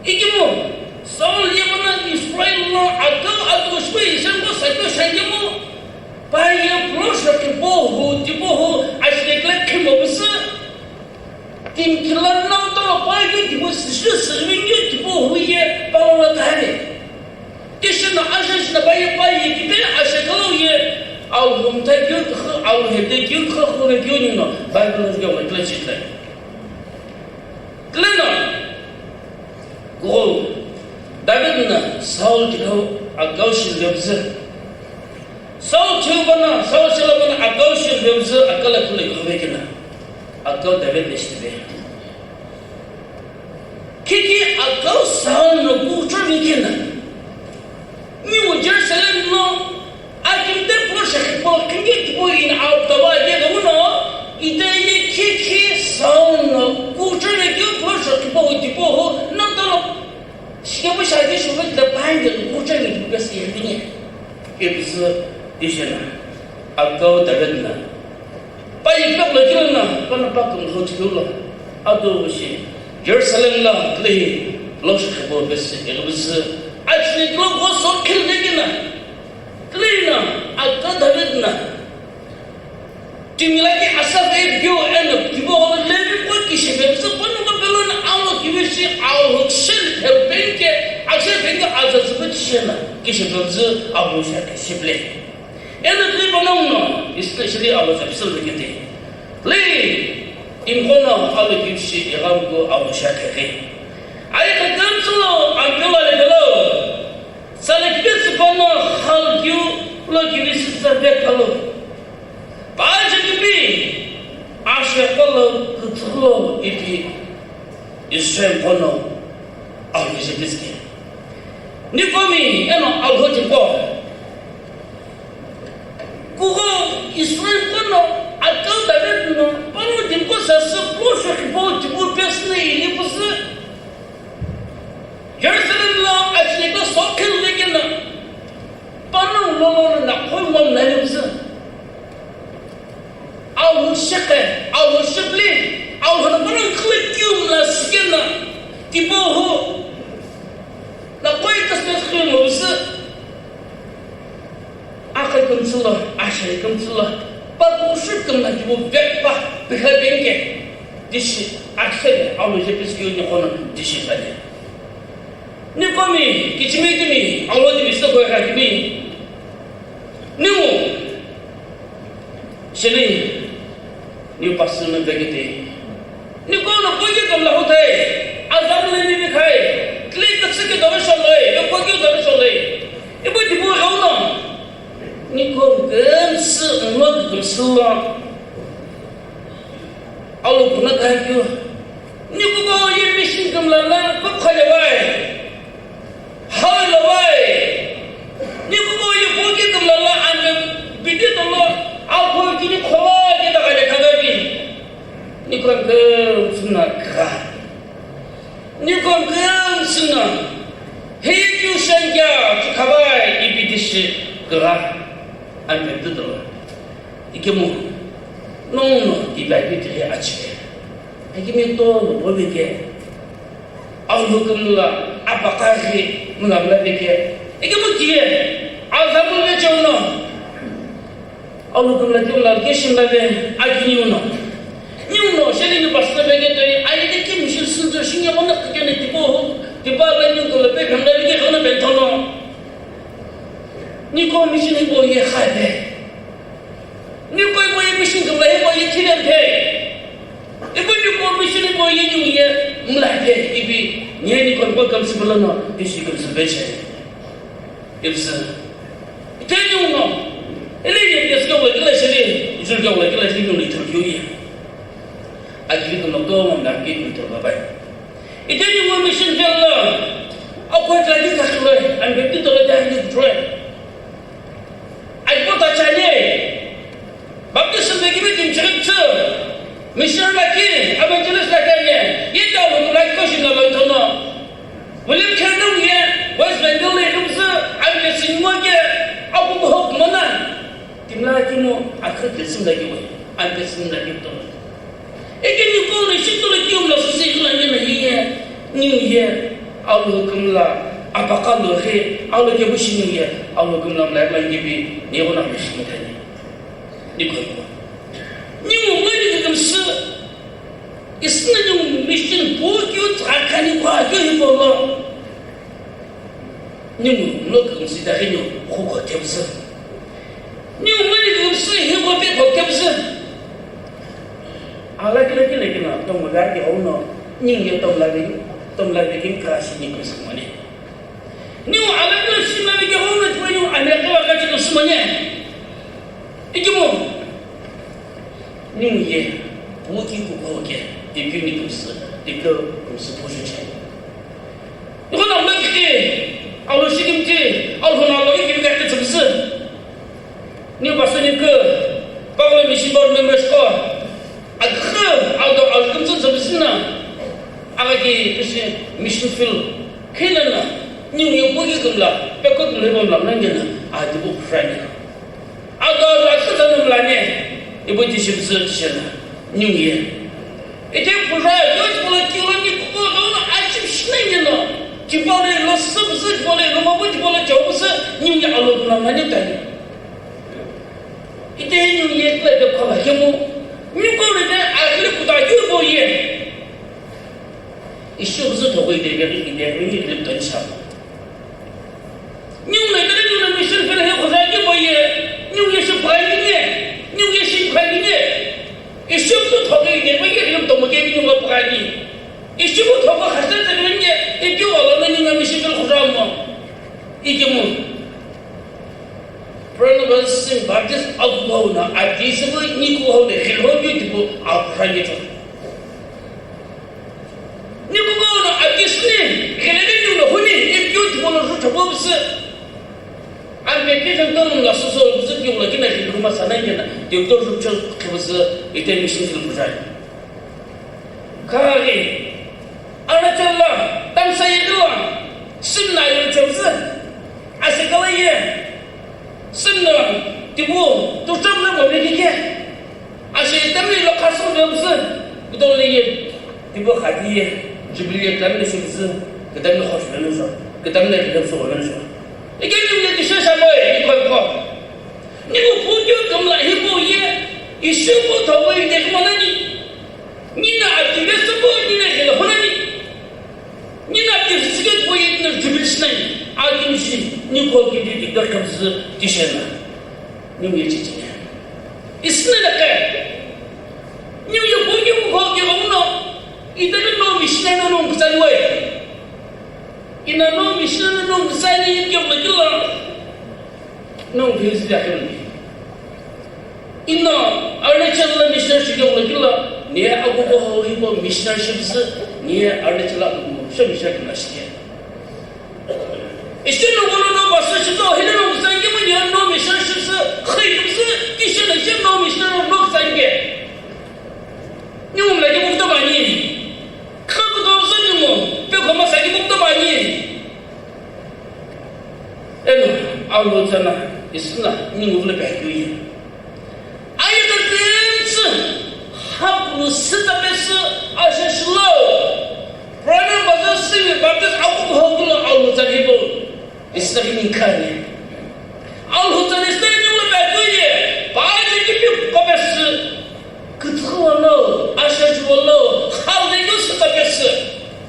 Ikemu, Saul yemana Israel lo atau atau shipau Israel ko sakeu shangemu, pa ye pulo shokhipo hu, tipu hu, ashile kile khimo püsü. Timi kila nau to Pa ye tipau süsü sürüvekeu tipau hu ye palola tani. Tishi no asha shi no pa ye pa ye kipe asha kalo ye Alhou mtha keu kha, Alhou hete keu kha, khuve keu ningu no Bible no keu kle chitla. Kle no, ko David na Saul kithou akau shi levzü. Saul thiu kono, Saul shila kono akau shi levzü, akala kule khuve kina. Akau David leshtipe. Kiki akau Saul no kuchou ni kina. Niu Jerusalem no akimte pro shakhipo, kingi tipo in out tawa ye no no, ite ye kiki Saul no kuchou ni keu pro shakhipo tipo ho, no to no. Shikepu shadi shuvu de pande kuchou ni tipo si ye ni. Kebisi dishena. Akau David na. Pa yipeghi lo kilo na, pa na pa kümlo chikilo. Ado shi Jerusalem la kile lo shi khabo besi, elbisi. Actually, kilo ko so khil de kina. Kile na, aka David na. Timi la ki Asaf e bio eno, kibo Levi ko kishi besi, pa na ko belo na alo kibi shi, alo shel helpenke, ashe penke aza zubi shena, kishi besi, alo shel kishi ble. Eno tuli panongu no, especially alo Absalom kete. Tuli, imqo no alo kishi ighamgu alo shakhe. Aye khakamsulo, ampelo ale kalo. Sale kibe sukono, hal kiu, lo kibi sisa be kalo. Paje kibi, ashe kalo, kutsulo, ipi, Israel kono, alo kishi biski. Nikomi eno Alhou tipau. Kugho Israel kono akau David no pano tipau sasü po shokipau tipau pesüna ili pusü. Jerusalem lo achileka sokhel lekena pano lolo na khoi mom na ili pusü. Alhou shekhe, Alhou shepli, Alhou na pano khile kiu mla sikena, tipau ho, na koi kasmes khile mobisi. Akhai kümtsülo, ashai kümtsülo, pa kushut kümna tipau vekpa, pikha bengke, dishi, akhai, Alhou shepli sikiu ni kono, dishi kale. Nikomi, kichimi timi, Alhou timi sito koi kha kimi. Niu, shili, niu pastor no vekete. Nikono koke kamla hutai, azam le ni khai, kle kaksike dore sholoi, yo koke dore sholoi. Ibo dibu rauno. Niko kümsü, nwa kümsü lo. Alo kuna kaiku. Niko ko ye mission kamla na, ko khale wai. Hallelujah. Niko ko ye koke kamla la ame bidi tolo, alko kini khowa ke daga le khaga bi. Niko kümsü na kra. Niko kümsü na. He kyu shangya ki khabai ibi dishi kra. Ame bidi tolo. Ikemu. Nong no ibai bidi achibe. Akimi to lo bobike. Alhou kümla apaqaghi mla mla veke. Ikemu kiye. Azamul vecheuno. Alhou kümla kümla keshi mla ve akiniuno. Niuno, sheli ni pastor veke toi, ayede kim shil sunzo shinge ono kikene tipo ho, tipa la niu kümla pe kümla veke ono benthono. Niko mission hipau ye khape. Niko hipau ye mission kümla hipau ye thilemphe. Ipu niko mission hipau ye niu ye mlaphe ipi. Nye niko hipau kümsü pülono, ishi kümsü peche. Ipsü. Ite niuno. Ele ye yes ke wekila sheli, ijul ke wekila sheli niu ithul kiu ye. Akili kümla to mom dam ke ithul babai. Ite niu mission field lo, akwa tladi kakhiloi, and bepti tolo dahili kutroe. Aipo tachani, baptism de gibi tim chiriptsu, mission laki, evangelist laki anye, ye talo kulai koshi na loitono. William Kendall ye, West Bengal le kumsu, and kesin mo ke, apu hok mana. Timla kimu, akhe kesin laki we, and kesin laki to. Eke niu kone shitolo kiu mla suse kula nye na hiye, niu ye, Alhou kümla, apaka lo he, Alhou kebu shi niu ye, Alhou kümla mla mla ngebi, niu na mla shi mla ni. Niko. Niu mla ni kümsü. Isüna ningu mission pukeu tsügha khani kua keu hipau lo. Ningu no kümsü itaghi no khuko kemsü. Ningu mani kümsü hiko pe ko kemsü. Ala kila kila kila tomo ga ke hono ningu ye tomla ve, tomla ve kin kra shi ni kümsü mani. Ningu ala kila shi mani ke hono twa ningu ame kila ka kila shi mani. Ikimo. Ningu ye, puki kuko ke, ipi ni kümsü, ipi kümsü puju che. Iko na mekiti, alo shikimti, alo na lo ikiri ka kümsü. Ni pastor ni ke, paglo mission board members ko, akhe, alo, alo kümsü zebsina, aga ki kisi mission field, kila na, ningu ye puki kümla, peko kümla bomla, nangena, a dibu friend. Ado ado aküta no mlane, ibo tishi püzü tishena, ningu ye. Ite pura yo tipolo kilo ni kuko dono achip shina yeno. Tipolo lo sü püzü, tipolo lo mabu, tipolo chau püzü, ningu ye alo kuna mani tani. Ite ningu ye kle de kwa kemu, ningu ko de akli kuta yo bo ye. Ishiu püzü thokui de, de, de, de, de, de, de, de, Ningu na itaghi ningu na mission field hi khuza keu bo ye, ningu ye shi püani ye, ningu ye shi püani ye. Ishiu püzü thokui de, bo ye, ningu tomo ke ningu püani. Ishiu püzü thokui khasa de, ningu ye, ipi wala na ningu na mission field khuza mo. Ikemu. Prono Baptist Baptist agu hau na, a Baptist bo ni ku hau de, khelo beautiful, a püani to. Ni kuko no akisni, khelele ni no huni, if you want to rutha bobs. An be ke jang tolum la so so bus ki wala kina ki kuma sana kina, doctor rup chal khibus ite mission film bujai. Kari, ana challa, tam sa yedua, sim na yul chal sa, ase kala ye, sim na, tibu, tu cham na mo ni ke. Ashe itamni lo khasu vemsü, kudong le ye, tibo khadi ye, Jubilee ye kudamni shimsü, kudamni khoshu vemsü, kudamni vemsü vemsü. Ikemi le tishe shamo e, iko iko. Ni mo pukyo kamla hibo ye, ishe mo tawo ye, kemo nani. Nina ati vemsü bo, nina kele honani. Nina ati vemsü ke bo ye, nina Jubilee shinai. Ati mishi, ni ko kidi, kidi kamsü, tishe na. Ningu ye chichine. Isnene ke. Ningu ye bongi bu ho ke omuno. Ita ke no missionary no nong kutsani we. Ina no missionary no nong kutsani ke omuno kila. No nong kutsani ya ke. Ina Arunachal la missionary shi ke omuno kila. Ne agu ko ho hibo missionary shi bisi. Ne Arunachal la agu ko missionary kila shi ke. Ishte no golo no basa shito, hile no musa yemu ya no mission shipsu, khayi kipsu, kishe na she no mission no kusa yike. Ni mo mla ki mukta bani. Kha kuto sa ni mo, pe koma sa ki mukta bani. Eno, alo tsana, isna, ni mo le ba ki. Aye ka tümtsü, hapulu sita pesu, ashe shilo. Brother, brother, simi, Baptist, aku kuhokulu, alu tani bo. Isna kini kani. Alu tani sita ni ula batuye, baje kipi kopesi. Kuthuwa lo, ashe juwa lo, hali yo sita pesu.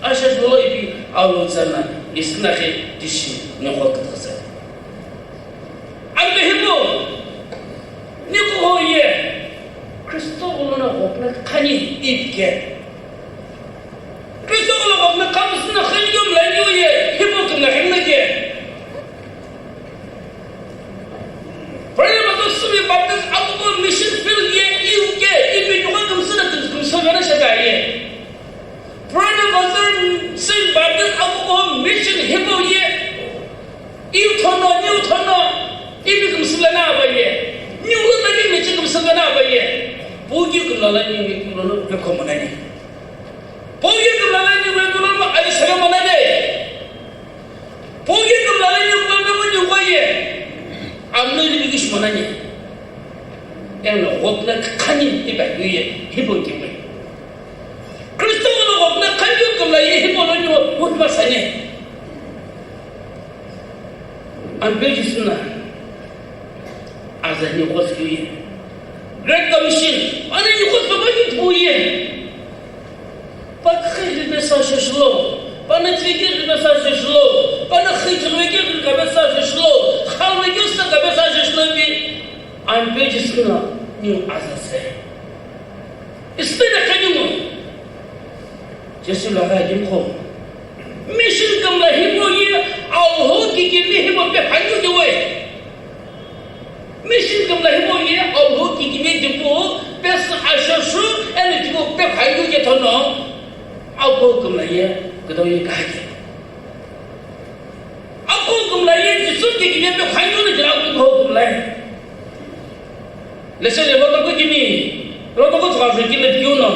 Ashe juwa lo ipi, alu tana, isna ki tishi, ni ho kuthuwa. Ampe hipau, ni kuho ye, Kristo gholo no ghopna khani ipike. Kristo gholo ghopna khamusüna khani yo mla ni ye, hipau kümla himna ke. Brother, brother, sumi Baptist abuko mission field ye, iu ke, ipi tuka kümsüna kümsüna shaka ye. Brother, brother, sumi Baptist abuko mission hipau ye. Iu thono, niu thono, ipi kümsüla na abaye. Niu lula ni mechi kümsüla na abaye. Bogi kümlala ni mi kümlala pe komonani. Bogi kümlala ni mi kümlala ali sala monani. Bogi kümlala ni kümlala ni koye. Amno ni bigish monani. Eno ghopna khani iba yuye, hibo kibe. Kristo lo ghopna khani kümla ye hibo lo ni ghopna sani. Ampe Jisü na, aza ni ghos kuye. Great Commission, ani ni ghos baba ni tuye. sa sheshilo, pano tsiki ribe sa sheshilo, pano khithiwe ki ribe sa sheshilo, khalwe ki sa kabe sa sheshilo bi, I'm pages kina new as I say. Isna kani mo. Jesu la ga yin ko. Mission kam la himo ye, Alhou kikimi himo pe phanyu de we. Mission kam la himo ye, Alhou kikimi dipu, pes ashashu, ene dipu pe phanyu de thono. Alhou kam la ye, kedo ye ka ye. Alhou kam la ye, Jesu kikimi pe phanyu de Alhou kam la ye. Lesho le lotoko kimi, lotoko tsüghazho kile piu no,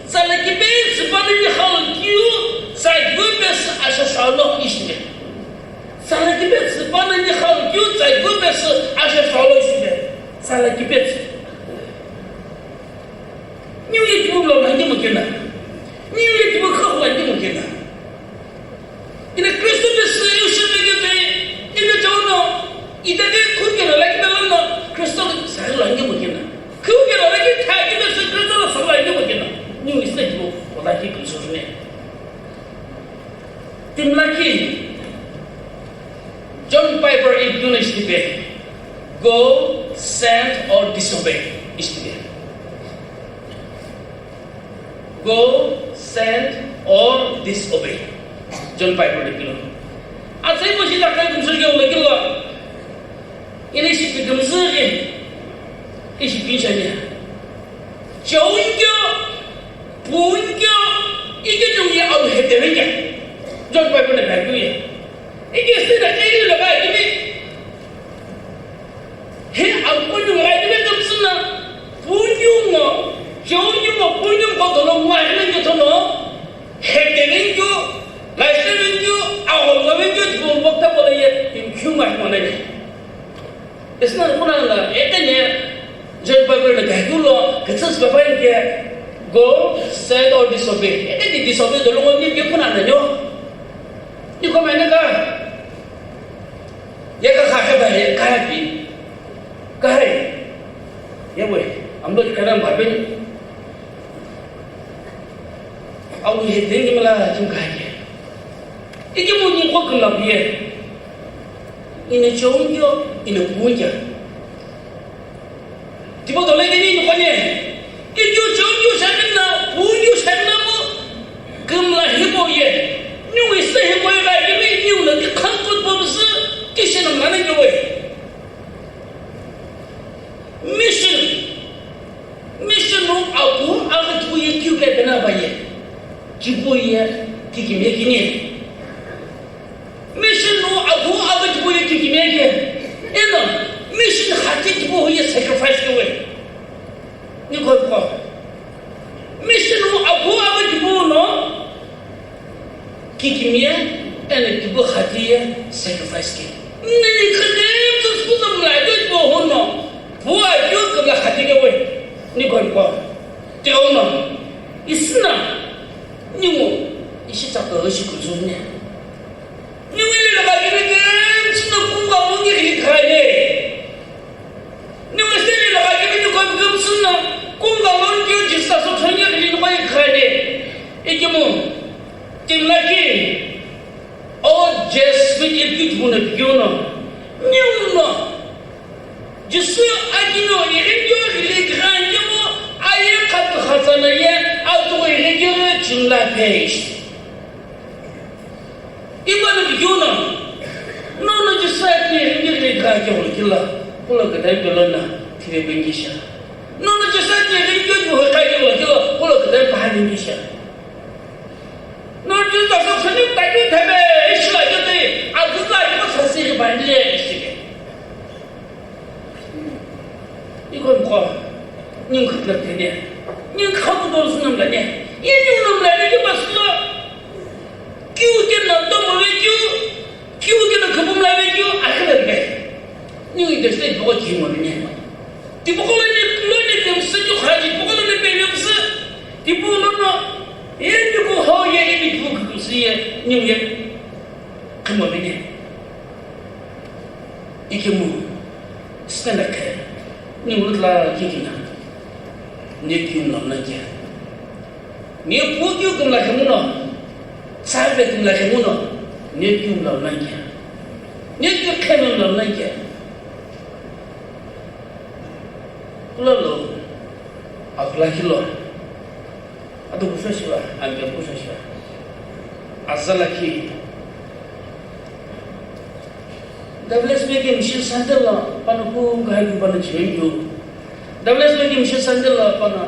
tsala kipetsu panani hau kiu, tsa kiu pesü asho shalo ishibe. Tsala kipetsu panani hau kiu, tsa kiu pesü asho shalo ishibe. Tsala kipetsu. Niu ye kiu lo langi mo kena. Niu ye kiu khahu langi mo kena. Ina Kristo pesü yu shepekete, ina chau no, ita ke khu kena laki bela no, Kristo ke sa langi mo kena. Khu kena laki tha ke pesü Kristo la sa langi mo kena. Niu isna kiu, o laki Kristo ne. Timi lakhi, John Piper ipi keu no ishi tipe, go, send or disobey, ishi tipe. Go, send or disobey. John Piper de pilo. Atsai mo shi takai kumsur ke ulekilo. Ina ishi pi kumsur ke. Ishi pi shani. Cheunkyo, punkyo, ike nyungi au heterenkya. John Piper na Bible ya. Ike sina kiri la ba kimi. He akunyu ngai kene kamsuna, punyu ngo, chonyu ngo, punyu ngo dolo ngwa kene nge tono, he kene nge, lai kene nge, ago ngo nge, dibon bokta bola ye, in kyu ngai mona ye. Isna kuna la, ekene, John Piper na kaikulo, ketsas baba nge, go, send or disobey. Ekene disobey dolo ngo nge, kuna na nyo. Ni komene ka. Ye ka kha kha ba ye ka pi. Ka hai. Ye we, amlo kana ba ben. Au ye den ni mala jum ka ye. Iki mo ni ko kun la ye. Ina chongyo, ina kunja. Tipo dole kini ni kone. Ikyu chongyu shanna, puyu shanna mo. Kumla hipo ye. Niu isa hipo ye ga kini niu na ki khan kot po bisi, ki shenam na ni we. Mission. Mission no aku aga kipu ye kyu ke bena ba ye. Kipu ye kiki me kini. Mission no agu aga kipu ye kiki me ke. Eno, mission hati kipu ye sacrifice ke we. Ni ko ko. Mission no agu aga kipu no kiki me, eno kipu hati ye sacrifice ke. Ni ni kade tu sputa mla do ko hono. Bua yo kala hati ke we. Ni ko ko. Te ono. Isna. Ni mo. Ishi ta ko shi ku zu ne. Niwili laka kini kümtsü na kunga longi ri khale. Niwili laka kini ni kom kümtsü na kunga longi Jisü so thongi ri ni khale. Ikimu. Timlaki. O Jesuit ipit buna piyono. Niuno. Jisü akino ighikyo ghili ghanjemo aye khatsa na ye atugo ighikyo chimla peish. Ibanu bigyuno, nono Jisü akino ighikyo ghili ghanjemo kila, kulo kadai pelona, thive bengisha. Nono Jisü akino ighikyo ghili ghanjemo kila, kulo kadai pahani bengisha. Nono Jisü sasok sani kadai thebe, ishla yote, agula yo sasi banje ishike. Iko mko, ning khutla tene, ning khamu dol sunam la ne, ye ning nam la ne, ye maslo, kiu ke na to mo ve kiu, kiu ke na khapum la ve kiu, akhla ve. Ning ite state boko ki mo ne. Ti boko le ne, lo ne pem se kiu khaji, boko le ne pem se, ti bu no no, ye ni ko ho ye, ye ni ko ko se ye, ning ye, khamo ve ne. Ikimu, sina khe, ni ulutla kikina, ni kiu namna kia. Ni pu kiu kumla kimuno, Save kümla khe mono, ne kümla mlangya. Ne kümla mlangya. Kula lo, akula kilo. Atu kusho shiva, ampe kusho shiva. Azala ki. Double S P ki machine sandal la, pano ku gai ku pano chimen ku. Double S P ki machine sandal la, pano,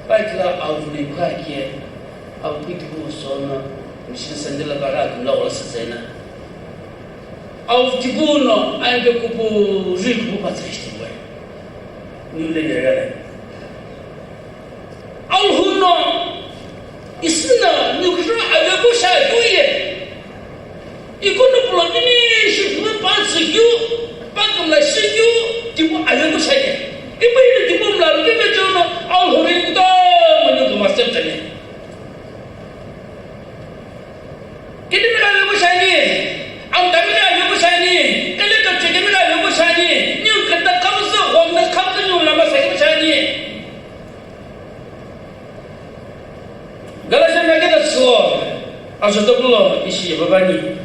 pai kila au ni kha ki. Au piti ku so na, machine sandal la bara kümla wala sa zaina. Au tiku no, ai be kupu, ri kupu pa tsai shi tiku. Niu le yere. Au hu no, isina, niu kira, ai be ku sha yu ye. Iko no pulo bini shi tiku pa tsai yu, pa kümla shi yu, tiku ai be ku sha ye. Ibu ini tiku mla lu ke be jo no, au hu ri kuto, mo niu kümla step tani. Kidimigha vepu shiani, amtamigha vepu shiani, kele kachekemigha vepu shiani, niu kata khamsü, ghomna khamsü niu lama sa kepu shiani. Galatians na keda so, ajotokulo ishi babani.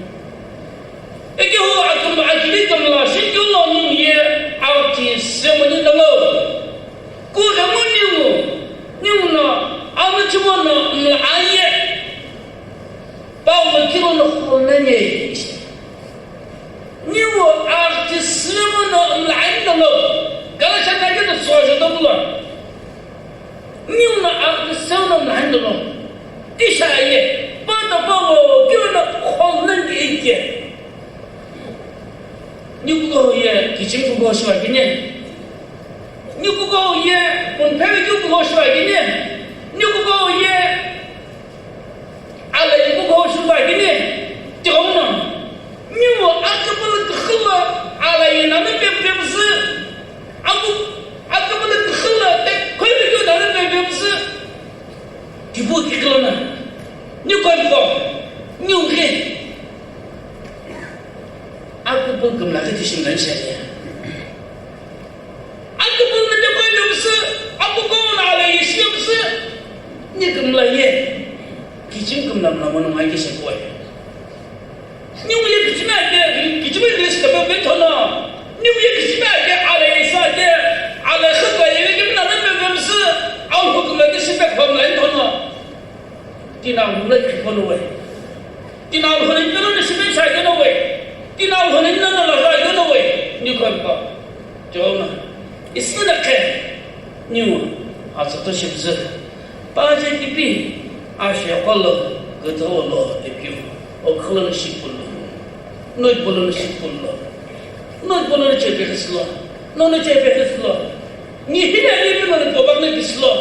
Ekehu atum akili kamla, shikyu lo niu ye, auti semani dalo. Ku ghemu niu, niu no, amu chimo no, mla aye. Paulo kilo no khonene. Niu aghi tisümo no mlain no lo. Galatians na keda so ajotokulo. Niu no aghi tisümo no mlain no lo. Tisha ye. Pata Paulo kilo no khonene ike. Niu kuko ye kichim kuko shiwa kine. Niu kuko ye kunphe kiu kuko shiwa kine. Niu kuko ye Ala ye kuko shilu akini, tighenguno, niu akapulu kuxulu ala ye nanu pepepsü, aku, akapulu kuxulu te khoilu keu nanu pepepsü, tipu kikilona, niu koiluko, niu ghi, akapulu kümla kiti shimla nishani ya. Akapulu na te koilu püsü, akukoghi no ala ye shi püsü, ni kümla ye, kichim kümla mla mono ngai ke shekoe. Niu ye kichim ake, kichim ye shi kape pe thono. Niu ye kichim ake, ala ye sa ake, ala ye sa ake, ye kimla na pe pe püsü, au hukum la ke shi pe khom la thono. Tina mla ki kono we. Tina Alhou ni nana shipe chai keno we. Tina Alhou ni nana la rai keno we. Ni kon pa. Jona. Isna khe. Niu. Atsa to shipse. Pa je kipi. Ashe kolo. Kuto lo epiu. O kolo ni shipulo. Noi polo ni shipulo. Noi polo ni chepe kislo. No ni chepe kislo. Ni hina ni no ni kobar ni kislo.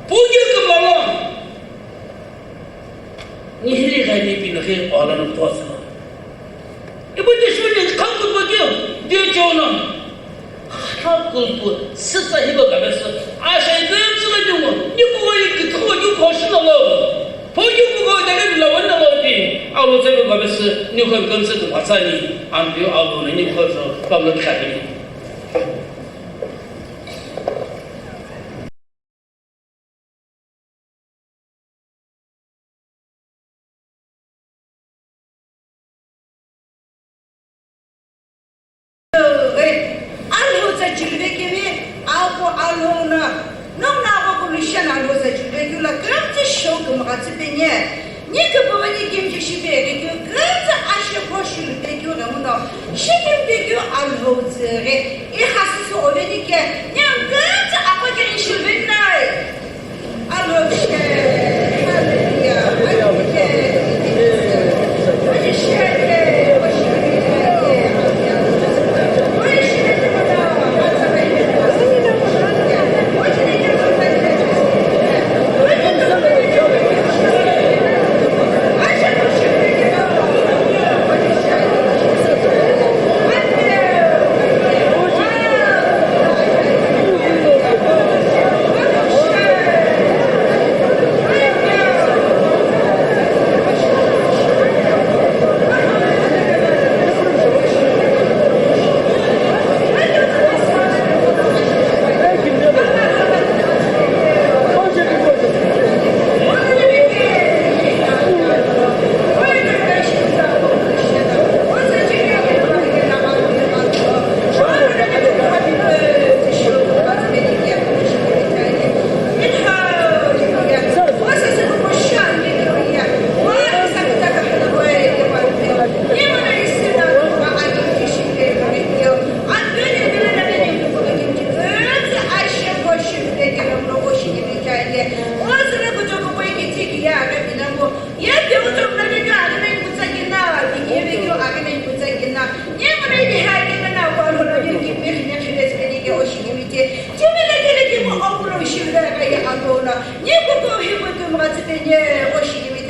Pugi kümla lo. Nihiri ghai ni pino ghi ola no poso. Ibu Jishu ni khakulpu keu, di chono. Khakulpu, sitsa hibo gabesu. Asha ibu tsula nyungu, ni kuwa yi kithuwa yu koshino lo. Pugi kuwa dagi la wana lo di. Awu tsebe gabesu, ni kuwa gamsu tu watsani. Ambiyo awu ni kuwa so, pamlo khabi. Alhou tsa chilve kemi, apo Alhou na, nom na apo ko lushan Alhou tsa chilve kula, kram tsa shou kemgha tsa penye. Ni kipüvü ni kimchi shipe kekeu, kümtsü ashe kho shilupekeu ghenguno, shikimphikeu Alhou tsüghi, ikhasüsü ovenike, ni kümtsü aqo keghi shiluveni nai. Alhou she, hallelujah, Alhou she, Alhou she,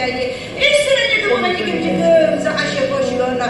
Isüna ni tümüna ni kimchi kümtsü asheqo shilono.